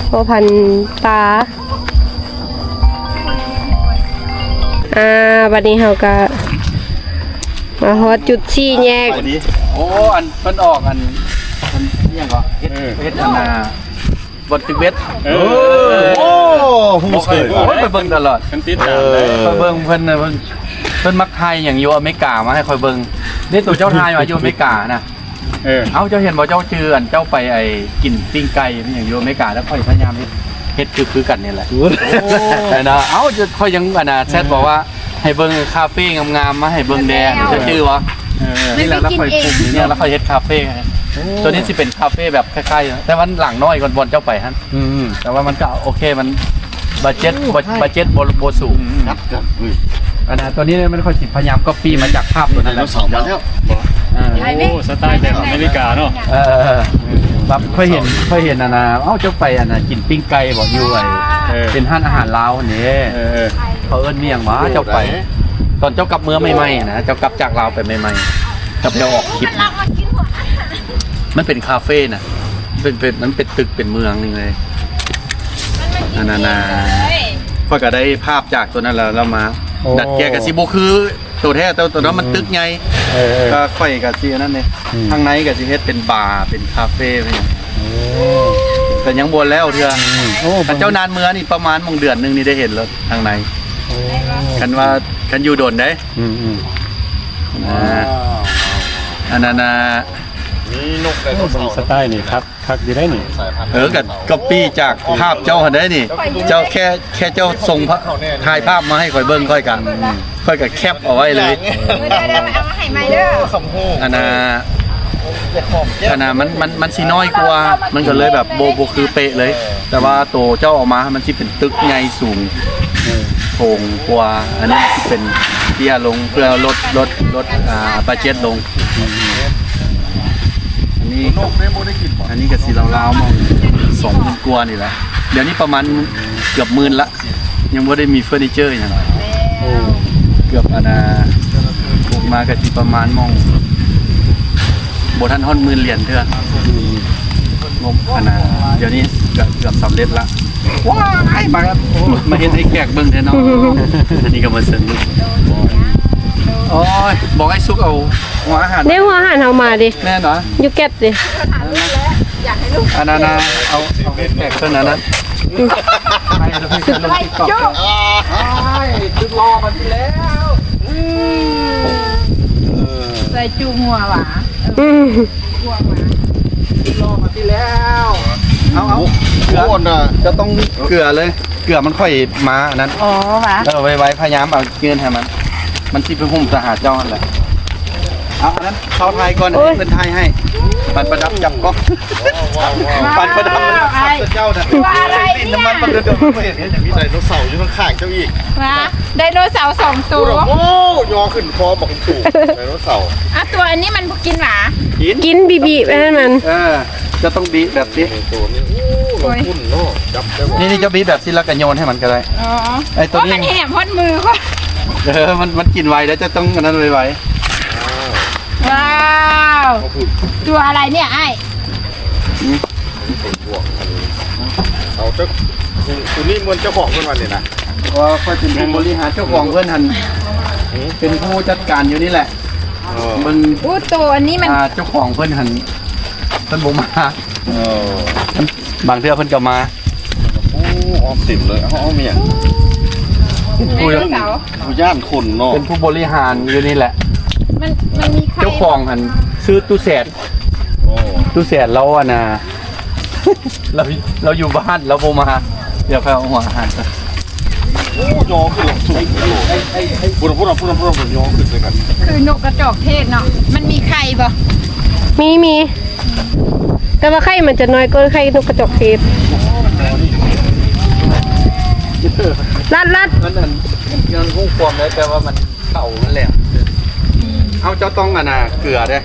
ເພາະພັນປາ. ອ່າ ບັດນີ້ເຮົາກໍມາຮອດຈຸດສີ່ແຍກ. ໂອ້ ອັນເພິ່ນອອກ ອັນເພິ່ນອີ່ຫຍັງກໍເຮັດ ເອີ ເຮັດອັນນ່າ ບ່ອນຕຶກເບັດ. ເອີ ໂອ້ ຮູ້ເສີຍ. ໂອ້ຍ ຂ້ອຍເບິ່ງຕະຫຼອດ ຄັນຕິດຕາມເລີຍ. ເອີ ຂ້ອຍເບິ່ງເພິ່ນນະ ເພິ່ນ ເພິ່ນມັກຖ່າຍຫຍັງຢູ່ອາເມລິກາມາໃຫ້ຂ້ອຍເບິ່ງເດ້. ໂຕເຈົ້າຖ່າຍມາຢູ່ອາເມລິການະ. ເອີ ເອົ້າ ເຈົ້າເຫັນບໍ່? ເຈົ້າຈື່ອັນເຈົ້າໄປໄອ້ກິນປີ້ງໄກ່ອີ່ຫຍັງຢູ່ອາເມລິກາ ແລ້ວຂ້ອຍພະຍາຍາມເຮັດ ເຮັດຄື ຄືກັນນີ້ແຫຼະ. ໂອ້ ເອີນະ. ເອົ້າ ຂ້ອຍຍັງອັນນ່າແຊັດບອກວ່າ ໃຫ້ເບິ່ງຄາເຟງາມໆ ມາໃຫ້ເບິ່ງແດ່. ເຈົ້າຈື່ບໍ່? ເອີ ນີ້ແຫຼະ ແລ້ວຂ້ອຍປຸກນີ້ ແລ້ວຂ້ອຍເຮັດຄາເຟໃຫ້. ໂອ້ ໂຕນີ້ຊິເປັນຄາເຟແບບຄ້າຍໆ ແຕ່ວ່າຫຼັງນ້ອຍກວ່າບ່ອນເຈົ້າໄປຫັ້ນ. ອືມ ແຕ່ວ່າມັນກໍໂອເຄ ມັນ ບັດເຈັດ ໂອ້ ບັດ ບັດເຈັດບໍ່ ບໍ່ສູງ. ອືມ ຄັບ ຄັບ ອືມ ອັນນັ້ນ ຕົວນີ້ມັນຄ່ອຍຊິພະຍາຍາມກັອບປີ້ມາຈາກພາບຕົວນັ້ນແຫຼະ. ໄດໂນເສົາມາແລ້ວ. ອ່າ ໂອ້ ສະໄຕແບບອາເມລິກາເນາະ. ເອີ ແບບຂ້ອຍເຫັນ ຂ້ອຍເຫັນອັນນ່າ ເອົ້າ ເຈົ້າໄປອັນນ່າ ກິນປີ້ງໄກ່ບໍ່ ຢູ່ໄອ້ ເອີ ເປັນຮ້ານອາຫານລາວຫັ້ນເດ້. ເອີ ເອີ ເຂົາເອີ້ນມີຫຍັງຫວາ ເຈົ້າໄປ ຕອນເຈົ້າກັບເມືອໃໝ່ໆນະ ເຈົ້າກັບຈາກລາວໄປໃໝ່ໆ ກັບເຈົ້າອອກຄລິບ. ມັນເປັນຄາເຟນະ ເປັນ ເປັນ ມັນເປັນຕຶກເປັນເມືອງນີ້ເລີຍ. ອັນນັ້ນນະ ຂ້ອຍກໍໄດ້ພາບຈາກຕົວນັ້ນແລ້ວ ແລ້ວມາ ໂອ້ ດັດແກ້ ກໍຊິບໍ່ຄືຕົວແທ້ ແຕ່ຕົວນັ້ນມັນ ອືມ ຕຶກໃຫຍ່. ເອີ ເອີ ກໍຂ້ອຍກໍຊິອັນນັ້ນເດ້. ອືມ ທາງໃນກໍຊິເຮັດເປັນບາ ເປັນຄາເຟ ເປັນຫຍັງ. ໂອ້ ກໍຍັງບໍ່ແລ້ວເທື່ອ. ອືມ ໂອ້ ຄັນເຈົ້ານານເມືອນີ້ປະມານໝ່ອງເດືອນໜຶ່ງນີ້ໄດ້ເຫັນແລ້ວທາງໃນ. ໂອ້ ຄັນວ່າ ຄັນຢູ່ດົນເດ້. ອືມໆ ອ່າ ອັນນັ້ນນະ ມີນົກໄດໂນເສົາ. ໂອ້ ເບິ່ງສະໄຕນີ້ຄັກ ຄັກຢູ່ໄດ໋ນີ້. ເອີ ກໍກັອບປີ້ຈາກພາບເຈົ້າຫັ້ນໄດ໋ນີ້. ເຈົ້າແຄ່ ແຄ່ເຈົ້າສົ່ງພາບ ຖ່າຍພາບມາໃຫ້ຂ້ອຍເບິ່ງ ຂ້ອຍກໍ ອືມ ຂ້ອຍກໍແຄັບເອົາໄວ້ເລີຍ. ເອີ ເດີໆ ເອົາມາໃຫ້ໃໝ່ເດີ. ອັນນ່າ ອັນນ່າ ມັນ ມັນ ມັນຊິນ້ອຍກວ່າ ມັນກໍເລີຍແບບບໍ່ ບໍ່ຄືເປະເລີຍ. ແຕ່ວ່າໂຕເຈົ້າເອົາມາ ມັນຊິເປັນຕຶກໃຫຍ່ສູງ ເອີ ໂຖງກວ່າ. ອັນນີ້ຊິເປັນເຕ້ຍລົງ ເພື່ອລົດ ລົດ ລົດ ອ່າ ບັດເຈັດລົງ. ອັນນີ້ ອັນນີ້ກໍຊິລາວໆ ມອງສອງໝື່ນກວ່ານີ້ແຫຼະ. ດຽວນີ້ປະມານເກືອບໝື່ນລະ ຍັງບໍ່ໄດ້ມີເຟີນີເຈີຫຍັງ. ໂອ້ ເກືອບ ອັນນ່າ ປົກມາກໍຊິປະມານໝ່ອງ ບໍ່ທັນຮອດໝື່ນຫຼຽນເທື່ອ. ອືມ ງົບ ອັນນ່າ ດຽວນີ້ກໍເກືອບສຳເລັດລະ. ວ້າຍ ມາ ໂອ້ ມາເຮັດໃຫ້ແຂກເບິ່ງແທ້ເນາະ. ອັນນີ້ກໍມາເຊິ່ງ ໂອ້ຍ ບອກໃຫ້ສຸກເອົາຫົວອາຫານ ເດ້ ຫົວອາຫານເຮົາມາເດ້. ແມ່ນຫວາ? ຢູ່ແກັດເດ້. ອັນນັ້ນນະ ເອົາ ເອົາໃຫ້ແຂກເພິ່ນອັນນັ້ນ. ອືມ ໃຫ້ເພິ່ນລົງ TikTok ໂອ້ຍ ສຸດຫຼໍ່ມາທີ່ແລ້ວ. ອືມ ເອີ ໃສ່ຈຸຫົວຫວາ? ອືມ ຫົວຫວາ ສຸດຫຼໍ່ມາທີ່ແລ້ວ. ເອົາ ເອົາ ເກືອ ຈະຕ້ອງເກືອເລີຍ. ເກືອມັນຄ່ອຍມາອັນນັ້ນ. ອໍ ຫວາ? ເອີ ໄວໆ ພະຍາຍາມເອົາຍື່ນໃຫ້ມັນ ມັນຊິໄປຫຸ້ມຕາຫາເຈົ້າຫັ້ນແຫຼະ. ເອົາ ອັນນັ້ນເຂົາຖ່າຍກ່ອນ ໂອ້ຍ ເພິ່ນຖ່າຍໃຫ້. ປັນປະດັບຈັບກ້ອງ ປັນປະດັບ ອ້າຍ ເຈົ້ານະ ວ່າອະໄລນີ້ ນ້ຳມັນປະດັບ ໄດໂນເສົາຢູ່ຂ້າງໆ ເຈົ້າອີກ. ຫວາ? ໄດໂນເສົາສອງໂຕ. ໂອ້ ຍໍຂຶ້ນຄໍບັກສູງ ໄດໂນເສົາ. ອ່ະ ຕົວອັນນີ້ມັນບໍ່ກິນຫວາ? ກິນ ກິນ ບີໆ ໄປໃຫ້ມັນ. ເອີ ຈະຕ້ອງບີແບບນີ້ ໂຕນີ້. ໂອ້ ໂອ້ຍ ລະຄຸນເນາະ ຈັບໄດ້ບໍ່? ນີ້ໆ ຈະບີແບບຊີ້ ລະກະໂຍນໃຫ້ມັນກໍໄດ້. ອໍ ໄອ້ຕົວນີ້ ໂອ້ຍ ມັນແຫບຮອດມື. ເອີ ມັນ ມັນກິນໄວແລ້ວ ຈະຕ້ອງອັນນັ້ນໄວໆ. ວ້າວ ຕົວອະໄລເນີ້ຍອ້າຍ? ອືມ ເອົາເຈົ້າ ຕົວນີ້ມັນເຈົ້າຂອງເພິ່ນວ່ານີ້ນະ. ວ່າຂ້ອຍເປັນຜູ້ບໍລິຫານ ເຈົ້າຂອງເພິ່ນຫັ້ນ ອືມ ເປັນຜູ້ຈັດການຢູ່ນີ້ແຫຼະ. ເອີ ມັນ ໂອ້ ໂຕອັນນີ້ມັນ ອ່າ ເຈົ້າຂອງເພິ່ນຫັ້ນ ເພິ່ນບໍ່ມາ. ເອີ ບາງເທື່ອເພິ່ນກໍມາ. ໂອ້ ອອກເຕັມເລີຍ. ເອົາ ເອົາແມ່ນຫຍັງ? ຜູ້ ຜູ້ຢ້ານຄົນເນາະ ເປັນຜູ້ບໍລິຫານຢູ່ນີ້ແຫຼະ. ມັນ ມັນມີໃຄ ເຈົ້າຂອງຫັ້ນຊື່ຕູ້ແສນ. ໂອ້ ຕູ້ແສນລາວ ອັນນ່າ ລາວ ລາວຢູ່ບ້ານ ລາວບໍ່ມາ. ດຽວຂ້ອຍເອົາຫົວອາຫານກ່ອນ. ໂອ້ ຍໍຂຶ້ນສູງ. ພຸ້ນ ພຸ້ນ ພຸ້ນ ພຸ້ນ ຍໍຂຶ້ນໃສ່ກັນ. ຄືນົກກະຈອກເທດເນາະ ມັນມີໄຂ່ບໍ່? ມີ ມີ ແຕ່ວ່າໄຂ່ມັນຈະນ້ອຍກວ່າໄຂ່ນົກກະຈອກເທດ. ລັດ ລັດ ມັນ ອັນ ມັນຮູ້ຄວາມໄດ້ ແຕ່ວ່າມັນເຂົາມັນແຫຼມ. ເອົາ ເຈົ້າຕ້ອງ ອັນນ່າ ເກືອເດ້.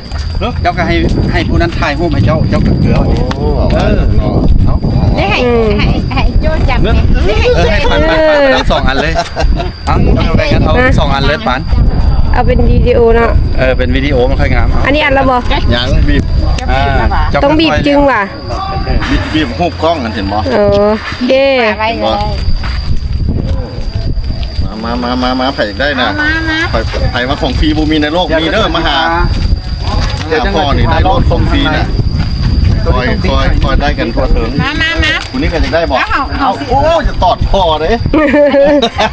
ເຈົ້າກໍໃຫ້ ໃຫ້ຜູ້ນັ້ນຖ່າຍຮູບໃຫ້ເຈົ້າ ເຈົ້າກໍເກືອ. ໂອ້ ເອີ ເນາະ ເອົາ ໄດ້ໃຫ້ ອືມ ໃຫ້ ໃຫ້ໂຈ້ຈັບ ເອີ ໃຫ້ປານ ປານ ປານ ປານ ສອງອັນເລີຍ. ເອົາ ເອົາ ເອົາສອງອັນເລີຍປານ. ເອົາເປັນວິດີໂອເນາະ. ເອີ ເປັນວິດີໂອມັນຄ່ອຍງາມ. ເອົາ ອັນນີ້ອັດແລ້ວບໍ່? ຍັງ ບີບ ອ່າ ຕ້ອງບີບຈຶ່ງຫວາ? ບີບ ບີບຮູບກ້ອງຫັ້ນ ເຫັນບໍ່? ເອີ ໂອເຄ ເຫັນບໍ່? ມາ ມາ ມາ ມາ ໃຜຢາກໄດ້ນະ? ມາ ມາ ມາ ໃຜ ໃຜວ່າຂອງຟຣີບໍ່ມີໃນໂລກ ມີເດີ ມາຫາ ຫາພໍ່ນີ້ໄດ້ໂລດຂອງຟຣີນະ. ຄ່ອຍ ຄ່ອຍ ຄ່ອຍໄດ້ກັນທົ່ວເຖິງ. ມາ ມາ ມາ ຜູ້ນີ້ກໍຢາກໄດ້ບໍ່? ເອົາ ເອົາ ເອົາ ໂອ້ ຈະຕອດພໍ່ເດ້.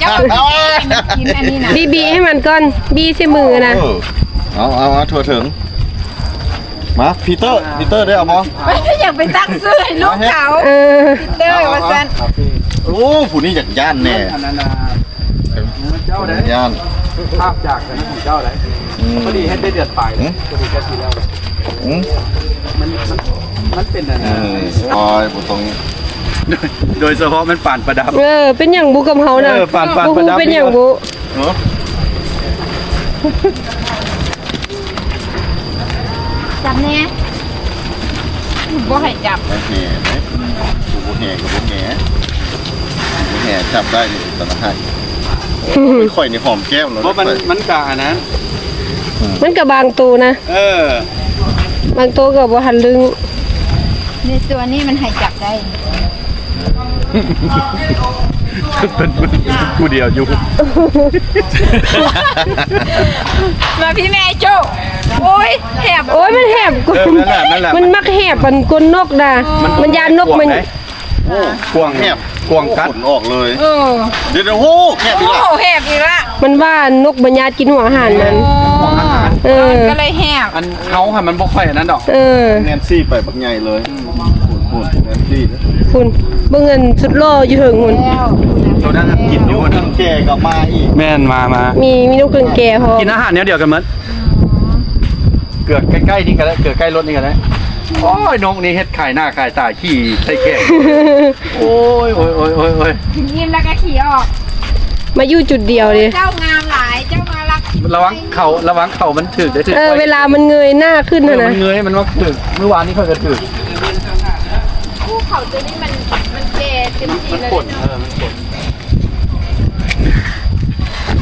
ເຈົ້າ ເອົາ ໃຫ້ມັນກິນອັນນີ້ນະ. ບີ ບີໃຫ້ມັນກ່ອນ ບີໃສ່ມືນະ. ເອີ ເອົາ ເອົາ ເອົາທົ່ວເຖິງ. ມາ ປີເຕີ ປີເຕີໄດ້ເອົາບໍ່? ຢາກໄປຕັ້ງຊື່ໃຫ້ລູກເຂົາ ເອີ ປີເຕີວ່າຊັ້ນ. ໂອ້ ຜູ້ນີ້ຢາກຢ້ານແດ່. ອັນນັ້ນນະ ເຈົ້າໄດ້ ຢ້ານ ພາບຈາກອັນນັ້ນຂອງເຈົ້າໄດ້. ອືມ ພໍດີເຮັດໄດ້ເດືອນປາຍ ອືມ ພໍດີແຕ່ຊິແລ້ວ. ອືມ ມັນ ມັນ ມັນເປັນອັນນັ້ນ. ເອີ ໂອ້ຍ ບໍ່ຕ້ອງ ໂດຍສະເພາະມັນປານປະດັບ. ເອີ ເປັນຫຍັງບຸກັບເຮົານະ? ເອີ ປານ ປານປະດັບ ເປັນຫຍັງບຸ? ເນາະ ຈັບແດ່ ບໍ່ໃຫ້ຈັບ. ບໍ່ແຫ່ເດ້ ຜູ້ບໍ່ແຫ່ກໍບໍ່ແຫ່ ຜູ້ບໍ່ແຫ່ຈັບໄດ້ນີ້ຕະນະໃຫ້. ຂ້ອຍນີ້ຫອມແກ້ມແລ້ວ. ບໍ່ ມັນ ມັນກະອັນນັ້ນ ອືມ ມັນກະບາງໂຕນະ. ເອີ ບາງໂຕກໍບໍ່ທັນລຶ້ງ. ໃນຕົວນີ້ມັນໃຫ້ຈັບໄດ້. ເປັນຜູ້ດຽວຢູ່. ມາພີ່ແມ່ໂຈ້. ໂອ້ຍ ແຫບ. ໂອ້ຍ ມັນແຫບ ເອີ ນັ້ນແຫຼະ ນັ້ນແຫຼະ ມັນມັກແຫບອັນກົ້ນນົກນະ. ມັນ ມັນຢ້ານນົກມັນ. ໂອ້ ກວ້າງ ແຫບ ກວ້າງກັດ ຂົນອອກເລີຍ. ເອີ ດຽວໆ ໂອ້ ແຫບອີກລະ ໂອ້ ແຫບອີກລະ. ມັນວ່ານົກບັນຍາດກິນຫົວອາຫານມັນ. ອໍ ເອີ ກໍເລີຍແຫບ. ອັນເຮົາຫັ້ນມັນບໍ່ຄ່ອຍອັນນັ້ນດອກ. ເອີ ແນນຊີໄປບັກໃຫຍ່ເລີຍ. ພຸ້ນ ພຸ້ນ ພຸ້ນ ເບິ່ງອັນສຸດຫຼໍ່ຢູ່ເທິງພຸ້ນ. ໂຕນັ້ນກິນຢູ່ພຸ້ນ. ແກ່ກໍມາອີກ. ແມ່ນ ມາ ມາ ມີ ມີນົກກະແກ່ພ້ອມ. ກິນອາຫານແນວດຽວກັນໝົດ. ເກືອໃກ້ໆນີ້ກໍໄດ້ ເກືອໃກ້ລົດນີ້ກໍໄດ້. ໂອ້ຍ ນົກນີ້ເຮັດຂາຍໜ້າຂາຍຕາຂີ່ໃສ່ແຂນ. ໂອ້ຍ ໂອ້ຍ ໂອ້ຍ ໂອ້ຍ ໂອ້ຍ ກິນອີ່ມແລ້ວກໍຂີ່ອອກ. ມາຢູ່ຈຸດດຽວເດ້. ເຈົ້າງາມຫຼາຍ ເຈົ້າມາລັກ. ລະວັງເຂົາ ລະວັງເຂົາມັນຖືກເດ້. ເອີ ເວລາມັນເງີຍໜ້າຂຶ້ນຫັ້ນນະ ເອີ ມັນເງີຍ ມັນວ່າຖືກ. ມື້ວານນີ້ຂ້ອຍກໍຖືກ. ພູເຂົາຕົວນີ້ມັນ ມັນແກ່ເຕັມທີ່ແລ້ວເນາະ. ເອີ ມັນຂົນ.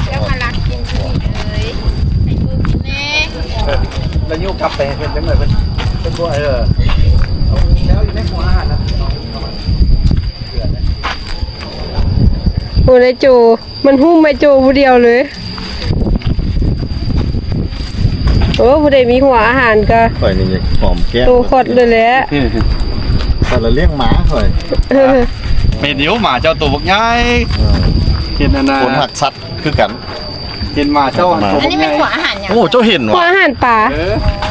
ເຈົ້າມາລັກກິນທີ່ນີ້ເອີຍ ໃຫ້ໝູ່ກິນແດ່. ເອີ ແລ້ວຍູ້ກັບໄປໃຫ້ເພິ່ນຈັກໜ້ອຍ ເພິ່ນ ເພິ່ນບໍ່ ເອີ ເອົາແລ້ວຢູ່ໃນຫົວອາຫານນະ ເອົາມາເກືອນະ. ໂອ້ ໄດ້ໂຈ ມັນຫຸ້ມໄອ້ໂຈຜູ້ດຽວເລີຍ. ໂອ້ ຜູ້ໃດມີຫົວອາຫານກໍ ຂ້ອຍນີ້ຢາກຫອມແກ້ມ ໂຕຄອດເລີຍແຫຼະ. ຂ້ອຍລະລ້ຽງໝາຂ້ອຍ. ເອີ ເຫັນຢູ່ ໝາເຈົ້າໂຕບັກໃຫຍ່. ເອີ ເຫັນອັນນ່າ ຄົນຮັກສັດຄືກັນ. ເຫັນໝາເຈົ້າ ອັນນີ້ແມ່ນຫົວອາຫານຫຍັງ? ໂອ້ ເຈົ້າເຫັນຫວາ? ຫົວອາຫານປາ. ເອີ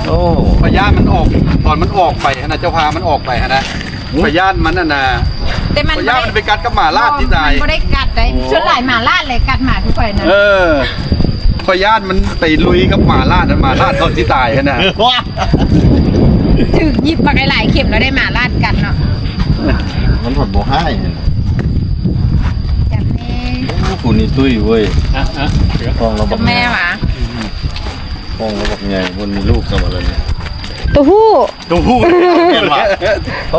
ໂອ້ ຂ້ອຍຢ້ານມັນອອກ ຕອນມັນອອກໄປຫັ້ນນະ ເຈົ້າພາມັນອອກໄປຫັ້ນນະ. ໂອ້ ຂ້ອຍຢ້ານມັນອັນນ່າ ແຕ່ມັນ ຂ້ອຍຢ້ານມັນໄປກັດກັບໝາລາດທີ່ຕາຍ. ມັນບໍ່ໄດ້ກັດໄດ໋. ໂອ້ ສ່ວນຫຼາຍໝາລາດແຫຼະກັດໝາຄືຂ້ອຍນະ. ເອີ ຂ້ອຍຢ້ານມັນໄປລຸຍກັບໝາລາດ ໝາລາດເຂົາທີ່ຕາຍຫັ້ນນະ. ຖືກຍິບບັກຫຼາຍເຂັມແລ້ວໄດ້ໝາລາດກັດເນາະ. ມັນພັດບໍ່ຮ້າຍ. ຈັບແນ່. ໂອ້ ຜູ້ນີ້ຕຸ້ຍເວີຍ. ອ່ະ ອ່ະ ຂອງລາວບັກໃຫຍ່. ແມ່ຫວາ? ຂອງລາວບັກໃຫຍ່. ມັນມີລູກຊະບໍ່ລະນີ້? ໂຕຜູ້ ໂຕຜູ້ ເຫັນຫວາ?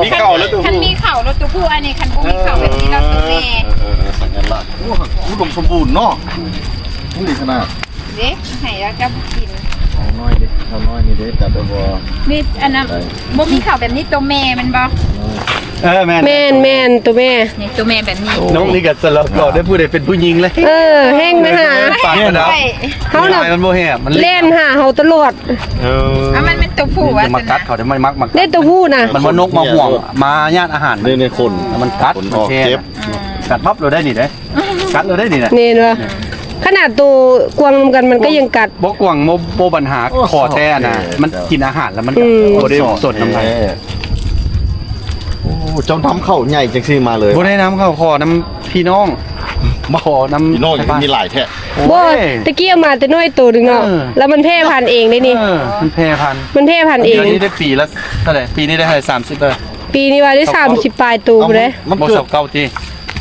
ມີເຂົ້າແລ້ວໂຕຜູ້. ຄັນມີເຂົ້າແລ້ວໂຕຜູ້. ອັນນີ້ຄັນບໍ່ມີເຂົ້າແບບນີ້ລາວໂຕແມ່. ເອີ ເອີ ເອີ ສັນຍາລັກ. ໂອ້ ອຸດົມສົມບູນເນາະ. ອືມ ນີ້ຂະໜາດ. ເດ້ ໃຫ້ລາວຈັບກິນ. ເອົານ້ອຍເດ້ ເອົານ້ອຍນີ້ເດ້ ຈັບໄດ້ບໍ່? ນີ້ ອັນນັ້ນ ໄດ້ ບໍ່ມີເຂົ້າແບບນີ້ ໂຕແມ່ແມ່ນບໍ່? ເອີ ແມ່ນ ແມ່ນ ແມ່ນ ໂຕແມ່. ນີ້ໂຕແມ່ແບບນີ້. ໂອ້ ນ້ອງນີ້ກໍສະຫຼອກຫຼອກໄດ້ ຜູ້ໃດເປັນຜູ້ຍິງເລີຍ. ເອີ ແຮ່ງມາຫາ ປາກກະດາ. ເຮົານະ ມັນບໍ່ແຮບ ມັນແລ່ນຫາເຮົາຕະຫຼອດ. ເອີ ອ່ະ ມັນແມ່ນໂຕຜູ້ວ່າ ມາກັດເຂົາໄດ້. ມັນມັກ ມັກ ເດ້ ໂຕຜູ້ນະ ມັນມານົກມາຫ່ວງ ມາຍາດອາຫານ. ນີ້ ນີ້ຄົນ ມັນກັດ ມັນແຊບ. ອືມ ກັດບັບໂລດໄດ້ນີ້ເດ້. ກັດເອົາໄດ້ນີ້ນະ. ແມ່ນບໍ່? ຂະໜາດໂຕກວາງນຳກັນມັນກໍຍັງກັດ. ບໍ່ ກວາງບໍ່ ບໍ່ບັນຫາ. ໂອ້ ຂໍແທ້ນະ ມັນກິນອາຫານແລ້ວມັນກໍ ອືມ ບໍ່ໄດ້ສົນນຳໃຜ. ໂອ້ ເຈົ້ານຳເຂົ້າໃຫຍ່ຈັ່ງຊີ້ມາເລີຍ? ບໍ່ໄດ້ນຳເຂົ້າ ຂໍນຳພີ່ນ້ອງ. ບໍ່ ຂໍນຳພີ່ນ້ອງ ມີຫຼາຍແທ້. ໂອ້ຍ ບໍ່ ຕະກີ້ເອົາມາແຕ່ນ້ອຍໂຕໜຶ່ງເນາະ. ເອີ ແລ້ວມັນແຜ່ພັນເອງເດ້ນີ້. ເອີ ມັນແຜ່ພັນ ມັນແຜ່ພັນເອງ. ດຽວນີ້ໄດ້ປີລະເທົ່າໃດ? ປີນີ້ໄດ້ເທົ່າໃດ? ສາມສິບເອີ. ປີນີ້ວ່າໄດ້ສາມສິບປາຍໂຕພຸ້ນເດ້. ບໍ່ ຊາວເກົ້າຕິ?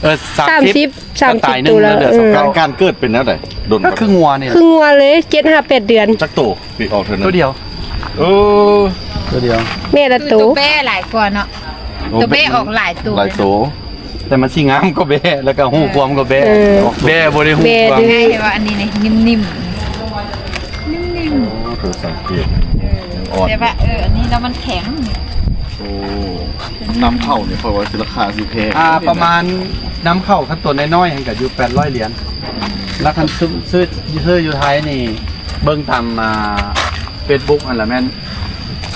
ເອີ ສາມສິບ ສາມສິບ. ສາມສິບໂຕແລ້ວ. ເອີ ການ ການເກີດເປັນແນວໃດ? ດົນ ກໍຄືງົວນີ້ ຄືງົວເລີຍ ເຈັດຫາແປດເດືອນ. ຈັກໂຕ? ປີອອກເທື່ອໜຶ່ງ ໂຕດຽວ. ເອີ ໂຕດຽວ. ແມ່ລະໂຕ ໂຕແບ້ຫຼາຍກວ່າເນາະ. ໂອ້ ໂຕແບ້ອອກຫຼາຍໂຕ ຫຼາຍໂຕ. ແຕ່ມັນຊິງາມກວ່າແບ້ ແລ້ວກໍຮູ້ຄວາມກວ່າແບ້. ເອີ ແບ້ບໍ່ໄດ້ຮູ້ຄວາມ. ແບ້ດື້ ງ່າຍແທ້ວ່າ ອັນນີ້ນີ້ ນິ້ມໆ ນິ້ມໆ. ໂອ້ ຖືກສັງເກດ. ເອີ ແຕ່ວ່າ ເອີ ອັນນີ້ແລ້ວມັນແຂງ. ໂອ້ ນຳເຂົ້ານີ້ ເພາະວ່າຊິລາຄາຊິແພງ. ອ່າ ປະມານ ນຳເຂົ້າຄັນໂຕນ້ອຍໆ ຫັ້ນກໍຢູ່ແປດຮ້ອຍຫຼຽນ. ແລ້ວຄັນຊື້ ຊື້ ຊື້ຢູ່ໄທນີ້ ເບິ່ງຕາມ ອ່າ ເຟສບຸກຫັ້ນລະແມ່ນ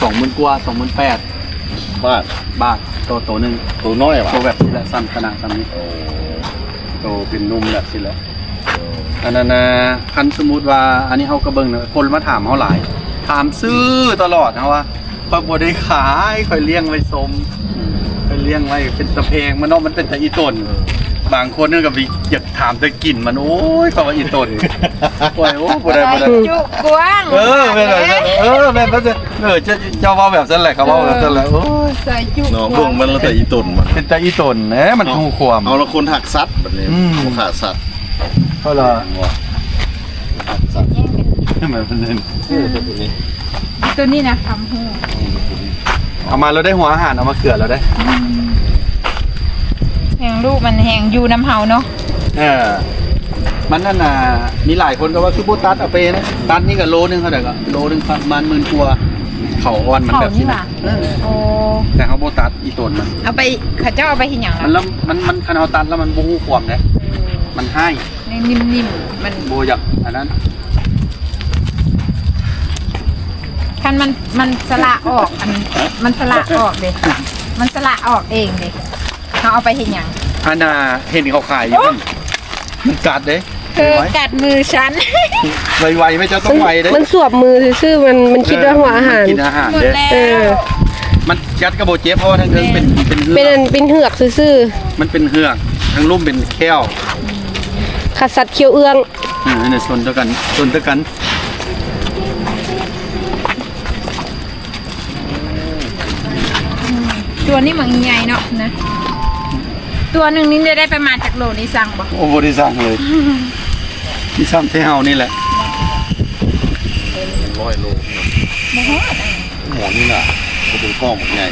ສອງໝື່ນກວ່າ ສອງໝື່ນແປດບາດ ບາດ ໂຕ ໂຕໜຶ່ງ. ໂຕນ້ອຍຫວາ? ໂຕແບບນີ້ແຫຼະ ສ່ຳຂະໜາດສ່ຳນີ້. ໂອ້ ໂຕເປັນໜຸ່ມແບບນີ້ແຫຼະ. ໂອ້ ອັນນັ້ນນະ ຄັນສົມມຸດວ່າ ອັນນີ້ເຮົາກໍເບິ່ງນະ ຄົນມາຖາມເຮົາຫຼາຍ ຖາມຊື້ຕະຫຼອດ. ເຮົາວ່າ ຂ້ອຍບໍ່ໄດ້ຂາຍ ຂ້ອຍລ້ຽງໄວ້ຊົມ. ອືມ ຂ້ອຍລ້ຽງໄວ້ເປັນຕາແພງມັນເນາະ ມັນເປັນຕາອີ່ຕົນ. ເອີ ບາງຄົນກໍຢາກຖາມແຕ່ກິ່ນມັນ. ໂອ້ຍ ເຂົາວ່າອີ່ຕົນ. ໂອ້ຍ ໂອ້ ບໍ່ໄດ້ ບໍ່ໄດ້ ຈຸກວ້າງ. ເອີ ແມ່ນແຫຼະ ເອີ ແມ່ນ ເອີ ເຈົ້າ ເຈົ້າເວົ້າແບບນັ້ນແຫຼະ ເຂົາເວົ້າແບບນັ້ນແຫຼະ. ໂອ້ຍ ໃສ່ຈຸກ ເນາະ ເບິ່ງມັນແລ້ວແຕ່ອີ່ຕົນມັນ ເປັນຕາອີ່ຕົນແຫຼະ ມັນ ເນາະ ຮູ້ຄວາມ. ເອົາລະຄົນຮັກສັດບັດນີ້. ອືມ ບໍ່ຂ້າສັດ. ເອົາລະ ຮັກສັດ ແມ່ນເປັນ ເອີ ເປັນ ຕົວນີ້ນະ ຄຳຮູ້. ເອົາມາແລ້ວໄດ້ຫົວອາຫານ ເອົາມາເກືອແລ້ວໄດ້. ອືມ ແຮງລູກມັນແຮງຢູ່ນຳເຮົາເນາະ. ເອີ ມັນນັ້ນນະ ມີຫຼາຍຄົນກໍວ່າຄືບໍ່ຕັດເອົາໄປນະ ຕັດນີ້ກໍໂລໜຶ່ງເທົ່າໃດກໍ ໂລໜຶ່ງປະມານໝື່ນກວ່າ. ເຂົາອ່ອນມັນແບບນີ້ນະ. ເອີ ໂອ້ ແຕ່ເຮົາບໍ່ຕັດອີ່ຕົນມັນ. ເອົາໄປ ເຂົາເຈົ້າເອົາໄປເຮັດຫຍັງລະ? ມັນ ມັນ ມັນ ຄັນເຮົາຕັດແລ້ວມັນບໍ່ຮູ້ຄວາມເດ້. ເອີ ມັນຮ້າຍ. ນີ້ນິ້ມໆ ມັນບໍ່ຢາກອັນນັ້ນ. ຄັນມັນ ມັນສະຫຼະອອກ ອັນ ມັນສະຫຼະອອກເດ້ ມັນສະຫຼະອອກເອງເດ້. ເຮົາເອົາໄປເຮັດຫຍັງ? ອັນນ່າ ເຫັນເຂົາຂາຍຢູ່ຫັ້ນ ມັນກັດເດ້. ເອີ ກັດມືສັນ. ໄວໆ ແມ່ເຈົ້າຕ້ອງໄວເດ້. ມັນສວບມືຊື່ໆ ມັນ ມັນຄິດວ່າຫົວອາຫານ ເອີ ມັນກິນອາຫານເດ້. ເອີ ມັນກັດກໍບໍ່ເຈັບ ເພາະວ່າທາງເທິງເປັນ ເປັນເຫືອກ ເປັນອັນ ເປັນເຫືອກຊື່ໆ. ມັນເປັນເຫືອກ ທາງລຸ່ມເປັນແຂ້ວ. ຂະສັດຂຽວເອື້ອງ. ເອີ ອັນນີ້ຊົນຕົວກັນ ຊົນຕົວກັນ. ຕົວນີ້ມັນໃຫຍ່ເນາະນະ. ຕົວໜຶ່ງນີ້ໄດ້ ໄດ້ປະມານຈັກໂລນີ້ ຊ່າງບໍ່? ໂອ້ ບໍ່ໄດ້ຊ່າງເລີຍ. ທີ່ຊ່າງແຕ່ເຮົານີ້ແຫຼະ. ຮ້ອຍໂລ. ບໍ່ຮອດ. ໝໍນີ້ນະ ກໍເປັນກ້ອງບັກໃຫຍ່.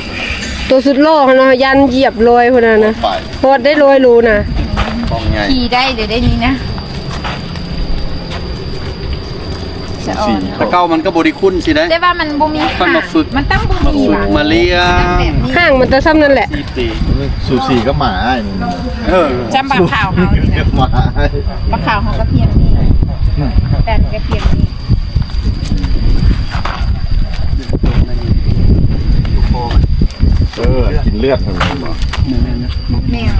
ໂຕສຸດຫຼໍ່ຫັ້ນເນາະ ຢ້ານຢຽບຮ້ອຍພຸ້ນນະ. ຮອດໄດ້ຮ້ອຍໂລນະ. ກ້ອງໃຫຍ່. ຂີ່ໄດ້ເລີຍໄດ໋ນີ້ນະ. ສູສີ ແຕ່ເກົ່າມັນກໍບໍ່ໄດ້ຂຸ້ນຊິໄດ໋ ແຕ່ວ່າມັນບໍ່ມີ ຄັນມາຝຶກ ຫາງ ມັນຕ້ອງບໍ່ມີ ມາຝຶກມາລ້ຽງ ແບບນີ້ ຫາງມັນແຕ່ສ່ຳນັ້ນແຫຼະ ສີ່ປີ ສູສີກັບໝາອ້າຍນີ້ ເອີ ຈຳບັກຂາວເຮົານີ້ນະ ບັກຂາວເຮົາກໍພຽງນີ້ ແຕ່ອັນນີ້ກໍພຽງນີ້ ເອີ ກິນເລືອດເພິ່ນແມ່ນບໍ່? ແມ່ນ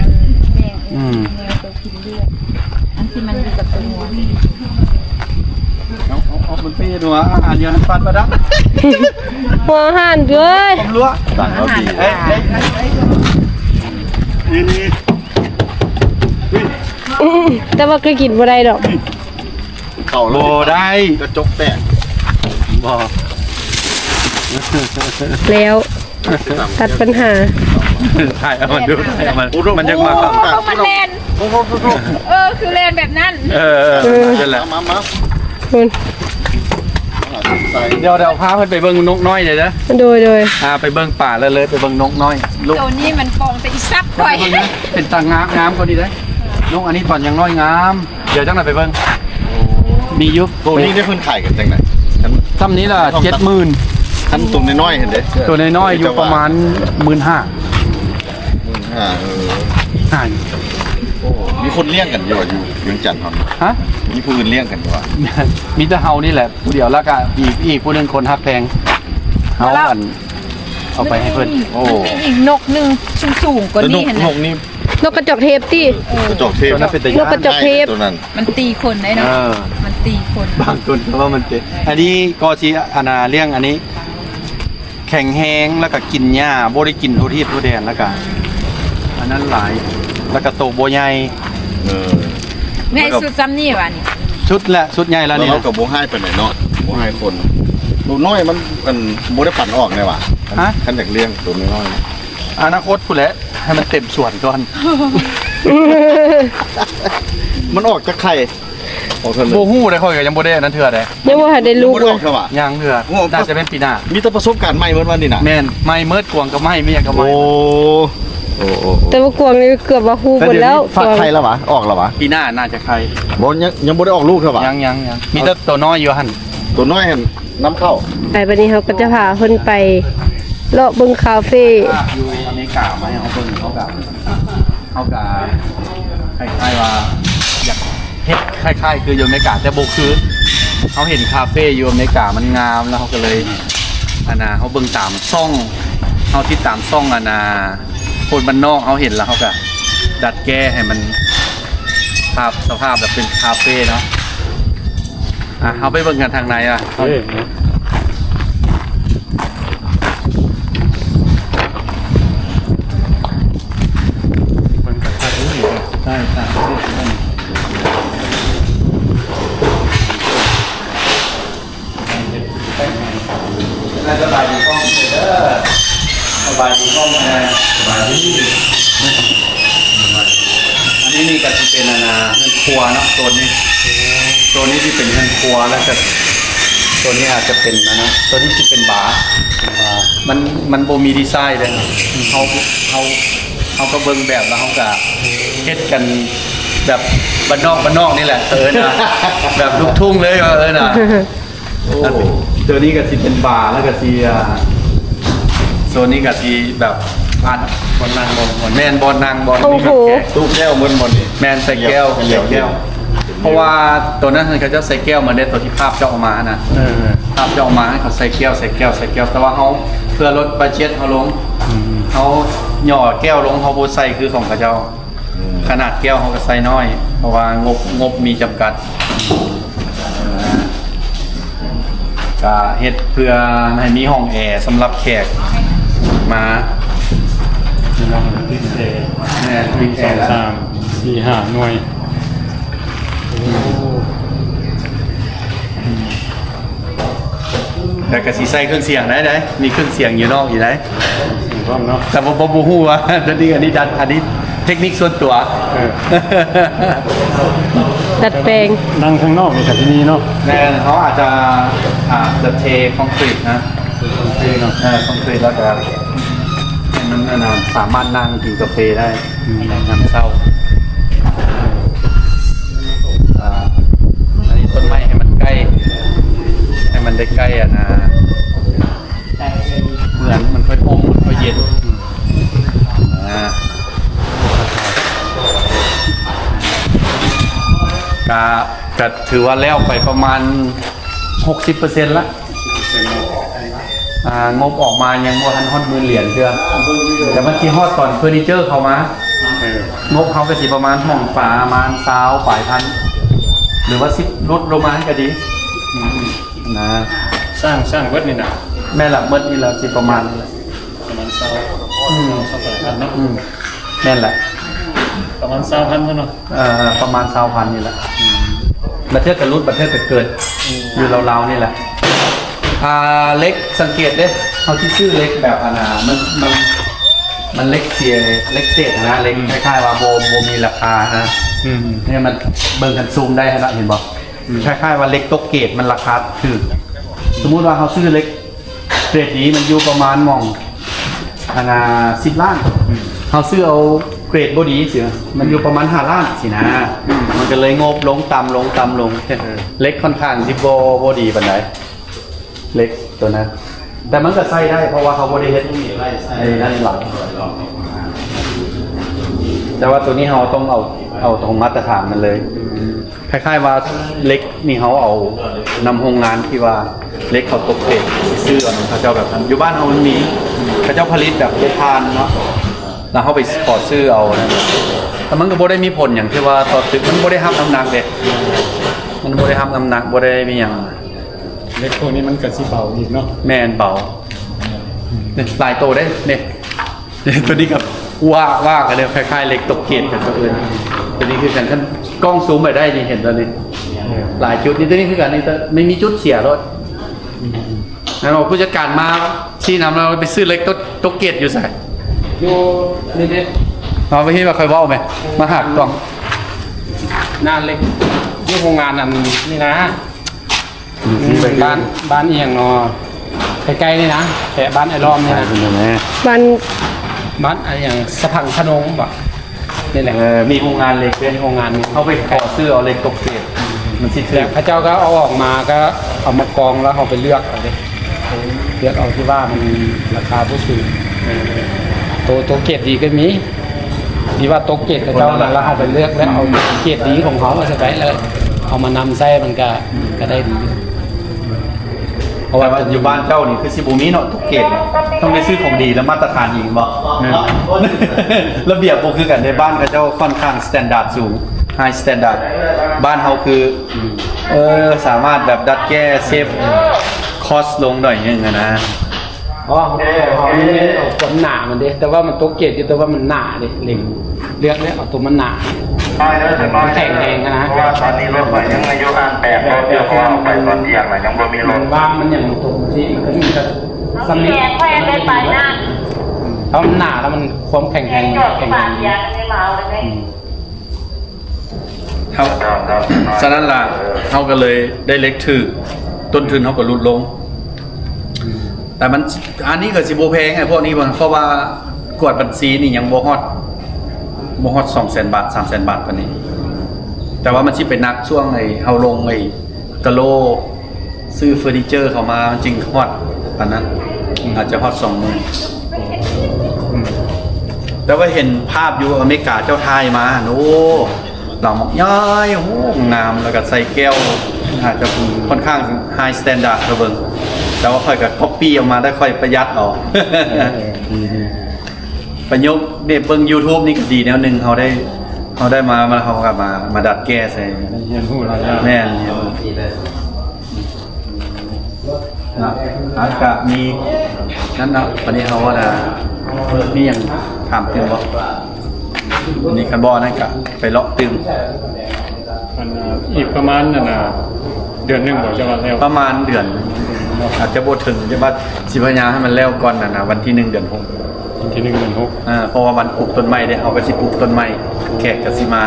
ແມ່ນ ອືມ ແມ່ນ ໂຕກິນເລືອດ ອັນທີ່ມັນຢູ່ກັບຕົວງົວ ເອົາ ເອົາ ເອົາ ມັນເປັນຫົວອາຫານຢູ່ຫັ້ນ ປັດມາດັກ ຫົວອາຫານເດ້ຍ ຕຳຫຼວດ ຕ່າງເອົາດີ ເອີ ເອີ ເອີ ອືມ ແຕ່ວ່າກໍກິນບໍ່ໄດ້ດອກ ເຂົ້າແລ້ວ ບໍ່ໄດ້ ກະຈົກແຕກ ບໍ່ ແລ້ວ ຕັດບັນຫາ ຖ່າຍເອົາມັນດູ ຖ່າຍເອົາມັນ ມັນຢາກມາ ໂອ້ ມັນແລ່ນ ໂອ້ໂຫ ເອີ ຄືແລ່ນແບບນັ້ນ ເອີ ເອີ ເອີ ນັ້ນແຫຼະ ມາ ມາ ມາ ພຸ້ນ ດຽວ ດຽວພາເພິ່ນໄປເບິ່ງນົກນ້ອຍເດີ ໂດຍ ໂດຍ ອ່າ ໄປເບິ່ງປາເລີຍ ໄປເບິ່ງນົກນ້ອຍ ລູກ ໂຕນີ້ມັນປ່ອງແຕ່ອີສັບຂ້ອຍ ເປັນຕາງາມ ງາມກວ່ານີ້ເດ້ ນົກອັນນີ້ຕອນຍັງນ້ອຍງາມ ດຽວຈັ່ງໃດໄປເບິ່ງ ມີຢູ່ ໂຕນີ້ໄດ້ເພິ່ນຂາຍກັນຈັ່ງໃດ? ຊ່ຳນີ້ລະ ເຈັດໝື່ນ ຄັນໂຕນ້ອຍໆຫັ້ນເດ້ ໂຕນ້ອຍໆຢູ່ປະມານໝື່ນຫ້າ ໝື່ນຫ້າ ເອີ ໂອ້ ມີຄົນລ້ຽງກັນຢູ່ ຢູ່ວຽງຈັນເຮົາ ຮະ ມີຜູ້ອື່ນລ້ຽງກັນຢູ່ ມີແຕ່ເຮົານີ້ແຫຼະຜູ້ດຽວ ແລ້ວກະອີກ ອີກຜູ້ໜຶ່ງຄົນຮັກແພງ ເຮົາ ແລ້ວ ອັນ ເອົາໄປໃຫ້ເພິ່ນ ໂອ້ ມີອີກນົກໜຶ່ງສູງໆກວ່ານີ້ຫັ້ນນະ ນົກນີ້ ນົກກະຈອກເທບຕິ ເອີ ກະຈອກເທບ ໂຕນັ້ນເປັນຕາຢ້ານ ນົກກະຈອກເທບ ໂຕນັ້ນ ມັນຕີຄົນໄດ້ເນາະ ເອີ ມັນຕີຄົນ ບາງຄົນກໍວ່າມັນເຕັມ ອັນນີ້ກໍຊິ ອັນນ່າ ລ້ຽງອັນນີ້ ແຂງແຮງ ແລ້ວກໍກິນຫຍ້າ ບໍ່ໄດ້ກິນທົ່ວທີບທົ່ວແດນ ແລ້ວກໍ ອັນນັ້ນຫຼາຍ ແລ້ວກໍໂຕບໍ່ໃຫຍ່ ເອີ ໃຫຍ່ສຸດຊ່ຳນີ້ຫວານີ້ ສຸດແຫຼະ ສຸດໃຫຍ່ແລ້ວນີ້ ເຮົາກໍບໍ່ຮ້າຍປານໃດເນາະ ບໍ່ຮ້າຍຄົນ ໂຕນ້ອຍມັນ ມັນບໍ່ໄດ້ປັນອອກແນ່ຫວາ ຮະ ຄັນຢາກລ້ຽງໂຕນ້ອຍໆ ອະນາຄົດພຸ້ນແຫຼະ ໃຫ້ມັນເຕັມສວນກ່ອນ ມັນອອກຈັກໄຂ່? ບໍ່ຮູ້ເດ້ ຂ້ອຍກໍຍັງບໍ່ໄດ້ອັນນັ້ນເທື່ອເດ້ ຍັງບໍ່ທັນໄດ້ລູກ ຍັງບໍ່ໄດ້ອອກເທື່ອຫວາ? ຍັງເທື່ອ ໂອ້ ໜ້າຈະແມ່ນປີໜ້າ ມີແຕ່ປະສົບການໃໝ່ເໝິດວ່ານີ້ນະ ແມ່ນ ໃໝ່ເໝິດ ກວາງກໍໃໝ່ ມີຫຍັງກໍໃໝ່ ໂອ້ ໂອ້ ໂອ້ ແຕ່ວ່າກວາງນີ້ເກືອບວ່າຮູ້ໝົດແລ້ວ ແຕ່ດຽວນີ້ຟັກໄຂ່ແລ້ວຫວາ? ອອກແລ້ວຫວາ? ປີໜ້າໜ້າຈະໄຂ່ ບໍ່ ຍັງ ຍັງບໍ່ໄດ້ອອກລູກເທື່ອຫວາ? ຍັງ ຍັງ ຍັງ ມີແຕ່ໂຕນ້ອຍຢູ່ຫັ້ນ ໂຕນ້ອຍຫັ້ນນຳເຂົ້າ ໄປ ບັດນີ້ເຮົາກໍຈະພາເພິ່ນໄປເລາະເບິ່ງຄາເຟ ຢູ່ອາເມລິກາມາໃຫ້ເຮົາເບິ່ງ ເຮົາກໍ ເຮົາກະຄ້າຍໆວ່າຢາກເຮັດຄ້າຍໆຄືຢູ່ອາເມລິກາ ແຕ່ບໍ່ຄື ເຮົາເຫັນຄາເຟຢູ່ອາເມລິກາມັນງາມ ແລ້ວເຮົາກໍເລີຍ ອັນນ່າ ເຮົາເບິ່ງຕາມຊ່ອງ ເຮົາຕິດຕາມຊ່ອງ ອັນນ່າ ຄົນບ້ານນອກ ເຮົາເຫັນແລ້ວເຮົາກະດັດແກ້ໃຫ້ມັນ ພາບ ສະພາບແບບເປັນຄາເຟເນາະ. ອ່ະ ເຮົາໄປເບິ່ງກັນທາງໃນວ່າ ເອີ ມັນກໍຄັກຢູ່ນີ້ ໄດ້ຕາມເດ້ ສະບາຍດີກ້ອງເດີ ສະບາຍດີກ້ອງແດ່ ສະບາຍດີ. ອັນນີ້ນີ້ກໍຊິເປັນ ອັນນ່າ ເຮືອນຄົວເນາະ ໂຊນນີ້ ໂຊນນີ້ຊິເປັນເຮືອນຄົວ ແລ້ວກໍໂຊນນີ້ອາດຈະເປັນ ອັນນັ້ນ ໂຊນນີ້ຊິເປັນບາ ເປັນບາ ມັນ ມັນບໍ່ມີດີໄຊເດ້ ເຮົາ ເຮົາ ເຮົາກໍເບິ່ງແບບ ແລ້ວເຮົາກໍເຮັດກັນແບບບ້ານນອກ ບ້ານນອກນີ້ແຫຼະ ເອີ້ນວ່າແບບລູກທຸ່ງເລີຍວ່າ ເອີ້ນວ່າ ໂອ້ ໂຕນີ້ກໍຊິເປັນບາ ແລ້ວກໍຊິ ອ່າ ໂຊນນີ້ກໍຊິແບບ ອັນ ບ່ອນນັ່ງ ບ່ອນ ບ່ອນ ແມ່ນ ບ່ອນນັ່ງ ບ່ອນ ໂອ້ໂຫ ຕູ້ແກ້ວໝົດ ໝົດນີ້ ແມ່ນ ໃສ່ແກ້ວ ແກ້ວ ໃສ່ແກ້ວ ເພາະວ່າໂຕນັ້ນເຂົາເຈົ້າໃສ່ແກ້ວໝົດເດ້ ໂຕທີ່ພາບເຈົ້າເອົາມາຫັ້ນນະ ເອີ ພາບເຈົ້າເອົາມາໃຫ້ເຂົາໃສ່ແກ້ວ ໃສ່ແກ້ວ ໃສ່ແກ້ວ ແຕ່ວ່າເຮົາ ເພື່ອລົດບັດເຈັດເຮົາລົງ ອືມ ເຮົາຫຍໍ້ແກ້ວລົງ ເຮົາບໍ່ໃສ່ຄືຂອງເຂົາເຈົ້າ. ຂະໜາດແກ້ວເຮົາກໍໃສ່ນ້ອຍ ເພາະວ່າງົບ ງົບມີຈຳກັດ ກະເຮັດເພື່ອໃຫ້ມີຫ້ອງແອສຳລັບແຂກມາ ແມ່ນ ມີສອງ ສາມ ສີ່ ຫ້າໜ່ວຍ. ແລ້ວກໍຊິໃສ່ເຄື່ອງສຽງໄດ້ ໄດ້ ມີເຄື່ອງສຽງຢູ່ນອກອີກໄດ້ ເນາະ ແຕ່ບໍ່ ບໍ່ ບໍ່ຮູ້ວ່າ ອັນນີ້ ອັນນີ້ດັດ ອັນນີ້ເທັກນິກສ່ວນຕົວ ເອີ ດັດແປງ ນັ່ງຂ້າງນອກນີ້ກໍຊິມີເນາະ ແມ່ນ ເຮົາອາດຈະ ອາດຈະເທຄອນກຣີດນະ ເທຄອນກຣີດເນາະ ເອີ ຄອນກຣີດ ແລ້ວກໍໃຫ້ມັນ ອັນນັ້ນ ສາມາດນັ່ງກິນກາເຟໄດ້ ອືມ ຍາມເຊົ້າ ອ່າ ອັນນີ້ຕົ້ນໄມ້ໃຫ້ມັນໃກ້ ອ່າ ກະຖືວ່າແລ້ວໄປປະມານຫົກສິບເປີເຊັນລະ. ອ່າ ງົບອອກມາຍັງບໍ່ທັນຮອດໝື່ນຫຼຽນເທື່ອ, ແຕ່ມັນຊິຮອດຕອນເຟີນີເຈີເຂົ້າມາ. ເອີ ງົບເຮົາກະຊິປະມານຫ້ອງປະມານຊາວປາຍພັນ ຫຼືວ່າສິບ ຫຼຸດລົງມາກະດີ. ອືມ ນະ ສ້າງ ສ້າງເບິດນີ້ນະ? ແມ່ນລະ ເບິດນີ້ລະ ຊິປະມານນີ້ລະ ປະມານຊາວ ອືມ ຊາວປາຍພັນເນາະ. ອືມ ແມ່ນລະ ປະມານຊາວພັນພຸ້ນເນາະ. ເອີ ປະມານຊາວພັນນີ້ລະ. ອືມ ບາງເທື່ອກະຫຼຸດ ບາງເທື່ອກະເກີນ. ອືມ ຢູ່ລາວໆນີ້ລະ. ອ່າ ເຫຼັກ ສັງເກດເດ້ ເຮົາຊິຊື້ເຫຼັກແບບ ອັນນ່າ ມັນ ມັນ ມັນເຫຼັກເສຍ ເຫຼັກເສດຫັ້ນນະ ເຫຼັກ ອືມ ຄ້າຍໆວ່າບໍ່ ບໍ່ມີລາຄານະ. ອືມ ນີ້ມັນເບິ່ງຄັນຊູມໄດ້ຫັ້ນນະ ເຫັນບໍ່? ອືມ ຄ້າຍໆວ່າເຫຼັກຕົກເກດ ມັນລາຄາຖືກ. ສົມມຸດວ່າເຮົາຊື້ເຫຼັກເກຣດດີ ມັນຢູ່ປະມານໝ່ອງ ອັນນ່າ ສິບລ້ານ. ອືມ ເຮົາຊື້ເອົາເກຣດບໍ່ດີຊິ ມັນຢູ່ປະມານຫ້າລ້ານຊີ້ນະ. ອືມ ມັນກະເລີຍງົບລົງ ຕ່ຳລົງ ຕ່ຳລົງ. ເອີ ເຫຼັກຂ້ອນຂ້າງຊິບໍ່ ບໍ່ດີປານໃດ ເຫຼັກໂຕນັ້ນ, ແຕ່ມັນກະໃຊ້ໄດ້ ເພາະວ່າເຮົາບໍ່ໄດ້ເຮັດ ໄອ້ນັ້ນຫຼາຍ. ແຕ່ວ່າໂຕນີ້ເຮົາຕ້ອງເອົາ ເອົາຕົງມາດຕະຖານມັນເລີຍ. ອືມ ຄ້າຍໆວ່າເຫຼັກນີ້ເຮົາເອົານຳໂຮງງານທີ່ວ່າເຫຼັກເຂົາຕົກເກດ ຊື້ເອົານຳເຂົາເຈົ້າແບບນັ້ນ. ຢູ່ບ້ານເຮົາມັນມີ ເຂົາເຈົ້າຜະລິດແບບເຮັດຖ່ານເນາະ ແລ້ວເຮົາໄປຂໍຊື້ເອົານະ. ແຕ່ມັນກະບໍ່ໄດ້ມີຜົນຫຍັງ ທີ່ວ່າຕໍ່ຕຶກ ມັນບໍ່ໄດ້ຮັບນ້ຳໜັກເດ້ ມັນບໍ່ໄດ້ຮັບນ້ຳໜັກ ບໍ່ໄດ້ມີຫຍັງ. ເຫຼັກພວກນີ້ມັນກະຊິເບົາອີກເນາະ. ແມ່ນ ເບົາ. ອືມ ນີ້ຫຼາຍໂຕເດ້ນີ້. ໂຕນີ້ກະວາກໆ ກະເລີຍຄ້າຍໆເຫຼັກຕົກເກດກັນ ເຂົາເອີ້ນ. ໂຕນີ້ຄືກັນ ຄັນກ້ອງຊູມໄປໄດ້ນີ້ ເຫັນໂຕນີ້ ເອີ ຫຼາຍຈຸດນີ້. ໂຕນີ້ຄືກັນນີ້ ແຕ່ມັນມີຈຸດເສຍໂລດ. ອືມ ແລ້ວຜູ້ຈັດການມາຊີ້ນຳ ແລ້ວໄປຊື້ເຫຼັກຕົກ ຕົກເກດຢູ່ໃສ? ຢູ່ນີ້ເດ້. ເອົາໄປເຮັດວ່າຂ້ອຍເວົ້າແມ ມາຫາກ້ອງ. ໜ້າເຫຼັກຢູ່ໂຮງງານອັນນີ້ນະ. ອືມ ບ້ານ ບ້ານອີ່ຫຍັງນໍ ໃກ້ໆນີ້ນະ ແຖວບ້ານໄອ້ລ້ອມນີ້ນະ. ບ້ານ ບ້ານອີ່ຫຍັງ ສະພັງທະນົງບໍ? ນີ້ແຫຼະ. ເອີ ມີໂຮງງານເຫຼັກເດ້ ມີໂຮງງານ. ເຮົາໄປຂໍຊື້ເອົາເຫຼັກຕົກເກດ ມັນຊິຖືກ. ເຂົາເຈົ້າກະເອົາອອກມາ ກະເອົາມາກອງ ແລ້ວເຮົາໄປເລືອກເອົາເດ້ ເລືອກເອົາທີ່ວ່າມັນລາຄາບໍ່ສູງ. ໂຕ ໂຕເກດດີກະມີ ທີ່ວ່າຕົກເກດເຂົາເຈົ້າ ແລ້ວເຮົາໄປເລືອກ ແລ້ວເອົາເກດດີຂອງເຮົາໃສ່ໄປ ແລ້ວເອົາມານຳໃຊ້ ມັນກະ ກະໄດ້ດີ. ເພາະວ່າ ແຕ່ວ່າຢູ່ບ້ານເຈົ້ານີ້ຄືຊິບໍ່ມີເນາະ ຕົກເກດ ຕ້ອງໄດ້ຊື້ຂອງດີ ແລະ ມາດຕະຖານອີກບໍ? ແມ່ນ ລະບຽບບໍ່ຄືກັນເດ້. ບ້ານເຂົາເຈົ້າຂ້ອນຂ້າງສະແຕນດາດສູງ ໄຮສະແຕນດາດ. ບ້ານເຮົາຄື ອືມ ເອີ ສາມາດແບບດັດແກ້ ເຊບຄອສລົງໜ້ອຍໜຶ່ງຫັ້ນນະ. ອໍ ເຮົາ ເຮົາ ເຮົາມີເອົາຄວາມໜາມັນເດ້ ແຕ່ວ່າມັນຕົກເກດຢູ່ ແຕ່ວ່າມັນໜາເດ້ ເຫຼັກ ເລືອກແລ້ວເອົາໂຕມັນໜາ ມັນແຂງແຮງຫັ້ນນະ. ເພາະວ່າຕອນນີ້ລົດຂ້ອຍຍັງຢູ່ອ່າງແປດ ເພາະວ່າໄປຕອນທ່ຽງລະຍັງບໍ່ມີລົດ ມັນວ່າງ ມັນຍັງຕົກຊີ້ ມັນກະມີແຕ່ສ່ຳນີ້. ແຂງແຮງໄດ້ປາຍນັ້ນ ຖ້າມັນໜາແລ້ວມັນຄວາມແຂງແຮງ ແຂງແຮງດີ. ອືມ ເຮົາ ສະນັ້ນລະ ເຮົາກະເລີຍໄດ້ເຫຼັກຖືກ ຕົ້ນທຶນເຮົາກະຫຼຸດລົງ. ແຕ່ມັນ ອັນນີ້ກະຊິບໍ່ແພງ ພວກນີ້ ເພາະວ່າກວດບັນຊີນີ້ຍັງບໍ່ຮອດ ບໍ່ຮອດສອງແສນບາດ ສາມແສນບາດປານນີ້. ແຕ່ວ່າມັນຊິໄປໜັກຊ່ວງໄອ້ເຮົາລົງໄອ້ກະໂລ ຊື້ເຟີນີເຈີເຂົ້າມາ ມັນຈຶ່ງຮອດປານນັ້ນ. ອືມ ອາດຈະຮອດສອງໝື່ນ. ອືມ ແຕ່ວ່າເຫັນພາບຢູ່ອາເມລິກາເຈົ້າຖ່າຍມາຫັ້ນ ໂອ້ ລາວໝວກໃຫຍ່ ໂອ້ ງາມ ແລ້ວກະໃສ່ແກ້ວ ອາດຈະຂ້ອນຂ້າງໄຮສະແຕນດາດ ເຂົາເບິ່ງ. ແຕ່ວ່າຂ້ອຍກະກັອບປີ້ອອກມາ ແຕ່ຂ້ອຍປະຢັດເອົາ. ເອີ ອືມ ປະໂຫຍກເດ້ ເບິ່ງຢູທູບນີ້ກະດີແນວໜຶ່ງ ເຮົາໄດ້ ເຮົາໄດ້ມາ ມາ ເຮົາກະມາ ມາດັດແກ້ໃສ່ ໄດ້ຮຽນຮູ້ຫຼາຍຢ່າງ. ແມ່ນ ເນາະ ອັນກະມີນັ້ນເນາະ. ບາດນີ້ເຮົາວ່າ ມີຫຍັງຖາມຕື່ມບໍ່? ບາດນີ້ຄັນບໍ່ນັ້ນກະໄປເລາະຕື່ມ. ອັນ ອີກປະມານ ອັນນ່າ ເດືອນໜຶ່ງບໍ ຈະວ່າແລ້ວ? ປະມານເດືອນ ອາດຈະບໍ່ເຖິງ ຈະວ່າ ຊິພະຍາຍາມໃຫ້ມັນແລ້ວກ່ອນ ອັນນ່າ ວັນທີໜຶ່ງ ເດືອນຫົກ. ວັນທີໜຶ່ງ ເດືອນຫົກ. ເອີ ເພາະວ່າວັນປູກຕົ້ນໄມ້ເດ້ ເຮົາກະຊິປູກຕົ້ນໄມ້ ແຂກກະຊິມາ.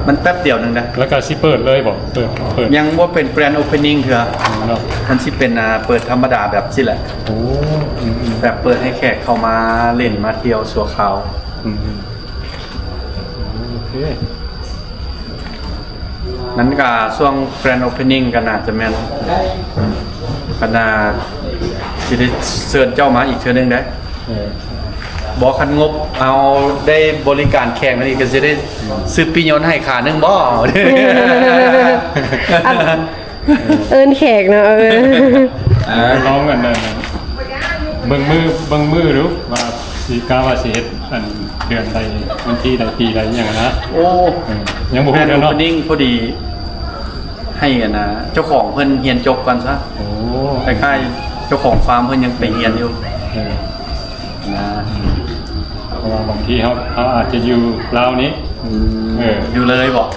ມັນແປັບດຽວໜຶ່ງເດ້. ແລ້ວກະຊິເປີດເລີຍບໍ? ເປີດ ເປີດ ຍັງບໍ່ເປັນແກຣນໂອເພນນິງເທື່ອ. ອືມ ເນາະ ມັນຊິເປັນ ອ່າ ເປີດທຳມະດາແບບຊີ້ແຫຼະ. ໂອ້ ອືມໆ ແບບເປີດໃຫ້ແຂກເຂົ້າມາຫຼິ້ນມາທ່ຽວຊົ່ວຄາວ. ອືມ ໂອເຄ. ນັ້ນກະຊ່ວງແກຣນໂອເພນນິງກະໜ້າຈະແມ່ນ ກະໜ້າຊິໄດ້ເຊີນເຈົ້າມາອີກເທື່ອໜຶ່ງເດ້. ເອີ ບໍ່ ຄັນງົບ ເຮົາໄດ້ບໍລິການແຂກແລ້ວນີ້ ກໍຊິໄດ້ຊື້ປີ້ຍົນໃຫ້ຂາໜຶ່ງບໍ່? ອັນ ເອີ້ນແຂກເນາະ ເອີ ອ່າ ລອງອັນນັ້ນ ເບິ່ງມື້ ເບິ່ງມື້ດູວ່າຊິ ກະວ່າຊິເຮັດອັນເດືອນໃດ ວັນທີໃດ ປີໃດຫຍັງນະ. ໂອ້ ເອີ ຍັງບໍ່ຮູ້ເດີເນາະ ພໍດີ ໃຫ້ອັນນ່າ ເຈົ້າຂອງເພິ່ນຮຽນຈົບກ່ອນຊະ. ໂອ້ ຄ້າຍໆ ເຈົ້າຂອງຟາມເພິ່ນຍັງໄປຮຽນຢູ່ ເອີ ນະ ເພາະວ່າບາງທີເຮົາ ເຮົາອາດຈະຢູ່ລາວນີ້ ອືມ ເອີ ຢູ່ເລີຍບໍ? ກ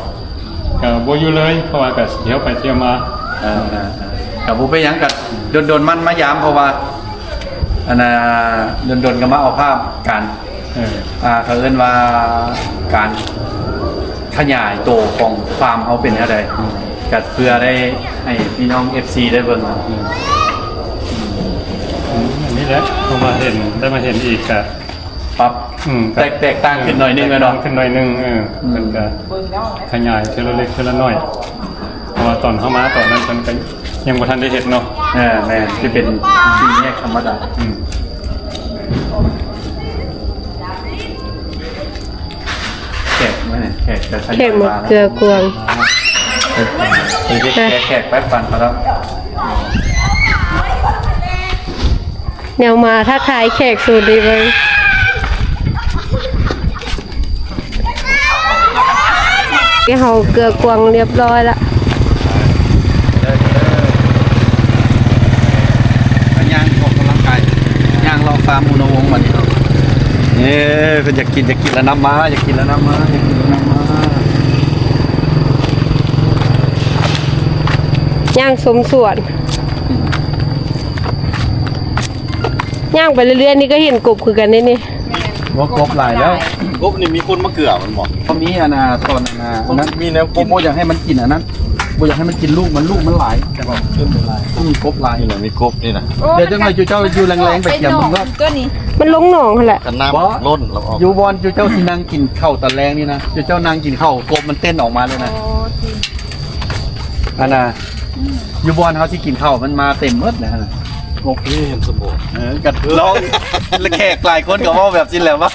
ະບໍ່ຢູ່ເລີຍ ເພາະວ່າກະທ່ຽວໄປທ່ຽວມາ. ເອີ ເອີ ເອີ ກະບໍ່ເປັນຫຍັງ ກະດົນໆ ມັນມາຢາມ ເພາະວ່າ ອັນນ່າ ດົນໆ ກໍມາເອົາພາບການ ເອີ ອ່າ ເຂົາເອີ້ນວ່າການຂະຫຍາຍໂຕຂອງຟາມເຮົາເປັນແນວໃດ ອືມ ກໍເພື່ອໄດ້ໃຫ້ພີ່ນ້ອງເອັຟຊີໄດ້ເບິ່ງ. ອືມ ອືມ ອັນນີ້ແຫຼະ ເພາະວ່າເຫັນ ໄດ້ມາເຫັນອີກກະປັບ ອືມ ແຕກ ແຕກຕ່າງຂຶ້ນໜ້ອຍໜຶ່ງແລ້ວເນາະ ແຕກຕ່າງຂຶ້ນໜ້ອຍໜຶ່ງ. ເອີ ອືມ ເພິ່ນກະຂະຫຍາຍທີລະເລັກທີລະໜ້ອຍ ເພາະວ່າຕອນເຮົາມາຕອນນັ້ນເພິ່ນກໍຍັງບໍ່ທັນໄດ້ເຮັດເນາະ. ເອີ ແມ່ນ ທີ່ເປັນສີ່ແຍກທຳມະດາ. ອືມ ແຂກມາ ແຂກຈະທະຍອຍມາແລ້ວ ແຂກມາເກືອກວາງ. ເອີ ແຂກ ແຂກໄປປັນເຂົາແລ້ວ. ແນວມາທັກທາຍແຂກສູດດີເບິ່ງ ທີ່ເຮົາເກືອກວາງລຽບຮ້ອຍລະ ຍ່າງອອກກຳລັງກາຍ ຍ່າງເລາະຟາມອຸນະວົງບັດນີ້ເນາະ. ເອີ ເພິ່ນຢາກກິນ ຢາກກິນລະນຳມາ ຢາກກິນລະນຳມາ ຢາກກິນລະນຳມາ ຍ່າງຊົມສວນ. ຍ່າງໄປເລື້ອຍໆ ນີ້ກໍເຫັນກົບຄືກັນເດ້ນີ້. ບໍ່ ກົບຫຼາຍແລ້ວ ກົບນີ້ມີຄົນມາເກືອມັນບໍ່? ກໍມີອັນນ່າ ຕອນອັນນ່າ ມັນມີແນວກິນ ບໍ່ຢາກໃຫ້ມັນກິນອັນນັ້ນ ບໍ່ຢາກໃຫ້ມັນກິນລູກມັນ ລູກມັນຫຼາຍ ແຕ່ວ່າເພີ່ມຫຼາຍ ອືມ ກົບຫຼາຍ. ນີ້ນະ ມີກົບນີ້ນະ. ໂອ້ ດຽວຈັກໜ້ອຍ ມັນກໍ ເຈົ້າຢູ່ແລງໆ ໄປກຽມເບິ່ງເນາະ ມັນລົງໜອງຫັ້ນແຫຼະ ຄັນນ້ຳ ໂອ້ ລົ້ນແລ້ວອອກ. ຢູ່ບ່ອນເຈົ້າຊິນັ່ງກິນເຂົ້າຕອນແລງນີ້ນະ ເຈົ້ານັ່ງກິນເຂົ້າ ກົບມັນເຕັ້ນອອກມາເລີຍນະ. ໂອ້ ອັນນ່າ ຢູ່ບ່ອນເຮົາຊິກິນເຂົ້າ ມັນມາເຕັມໝົດແລ້ວຫັ້ນນະ. ນົກນີ້ເຫັນສົມບູນ ເອີ ກໍລອງ ແຂກຫຼາຍຄົນກໍເວົ້າແບບຊີ້ແຫຼະວ່າ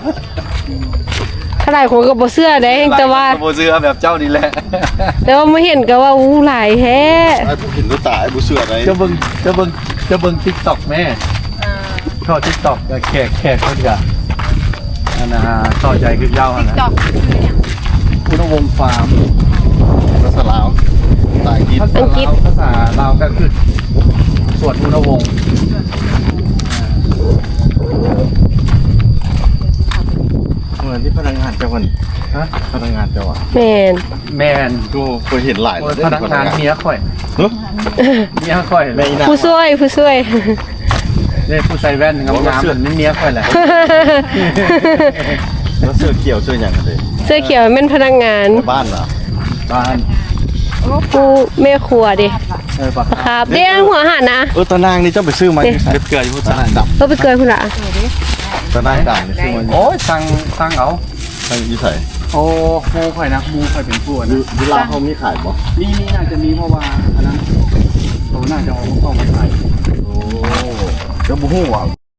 ຫຼາຍຄົນກໍບໍ່ເຊື່ອເດ້ ແຕ່ວ່າ ຫຼາຍຄົນກໍບໍ່ເຊື່ອແບບເຈົ້ານີ້ແຫຼະ ແຕ່ວ່າມາເຫັນກໍວ່າ ອູ້ ຫຼາຍແທ້. ອ້າຍຜູ້ເຫັນດ້ວຍຕາ ອ້າຍບໍ່ເຊື່ອໃດ. ເຈົ້າເບິ່ງ ເຈົ້າເບິ່ງ ເຈົ້າເບິ່ງຕິກຕັອກແມ້. ເອີ ເຂົ້າຕິກຕັອກ ແຂກ ແຂກເພິ່ນກະ ອັນນ່າ ເຂົ້າໃຈຄືເຈົ້າຫັ້ນນະ. ຕິກຕັອກຊື່ຫຍັງ? ອຸນະວົງຟາມ ພາສາລາວ ພາສາອັງກິດ ພາສາລາວ ພາສາລາວກໍຄືສວນອຸນະວົງ. ເອີ ທີ່ພະນັກງານເຈົ້າຫັ້ນ ຮະ? ພະນັກງານເຈົ້າຫວາ? ແມ່ນ ແມ່ນ. ໂອ້ ຂ້ອຍເຫັນຫຼາຍ ໂອ້ຍ ເດ້ ພະນັກງານເມຍຂ້ອຍ ຮະ? ເມຍຂ້ອຍ ແມ່ອີ່ນາງ ຜູ້ຊ່ວຍ ຜູ້ຊ່ວຍ. ເດ້ ຜູ້ໃສ່ແວ່ນງາມໆ ໂອ້ ນັ້ນແມ່ນເມຍຂ້ອຍແຫຼະ. ແລ້ວເສື້ອຂຽວເສື້ອຫຍັງເດ້? ເສື້ອຂຽວແມ່ນພະນັກງານ ບ້ານຫວາ? ບ້ານ. ຜູ້ແມ່ຄົວເດ້. ເອີ ປາຄາບ ປາຄາບເດ້ ຫົວຫັນນະ. ເອີ ຕານາງນີ້ເຈົ້າໄປຊື້ມາຢູ່ໃສ? ໄປເກືອຢູ່ພຸ້ນ ຕານາງດຳ ເອີ ໄປເກືອພຸ້ນລະ. ຕານາງດຳນີ້ຊື້ມາຢູ່ ໂອ້ຍ ສັ່ງ ສັ່ງເອົາ. ໃຫ້ຢູ່ໃສ? ໂອ້ ໝູ່ຂ້ອຍນະ ໝູ່ຂ້ອຍເປັນຜູ້ອັນນັ້ນ. ຢູ່ ຢູ່ລາວເຮົາມີຂາຍບໍ່? ມີ ມີ ໜ້າຈະມີ ເພາະວ່າອັນນັ້ນ ເຂົາໜ້າຈະເອົາເຂົ້າມາຂາຍ. ໂອ້ ເຈົ້າບໍ່ຮູ້ຫວາ?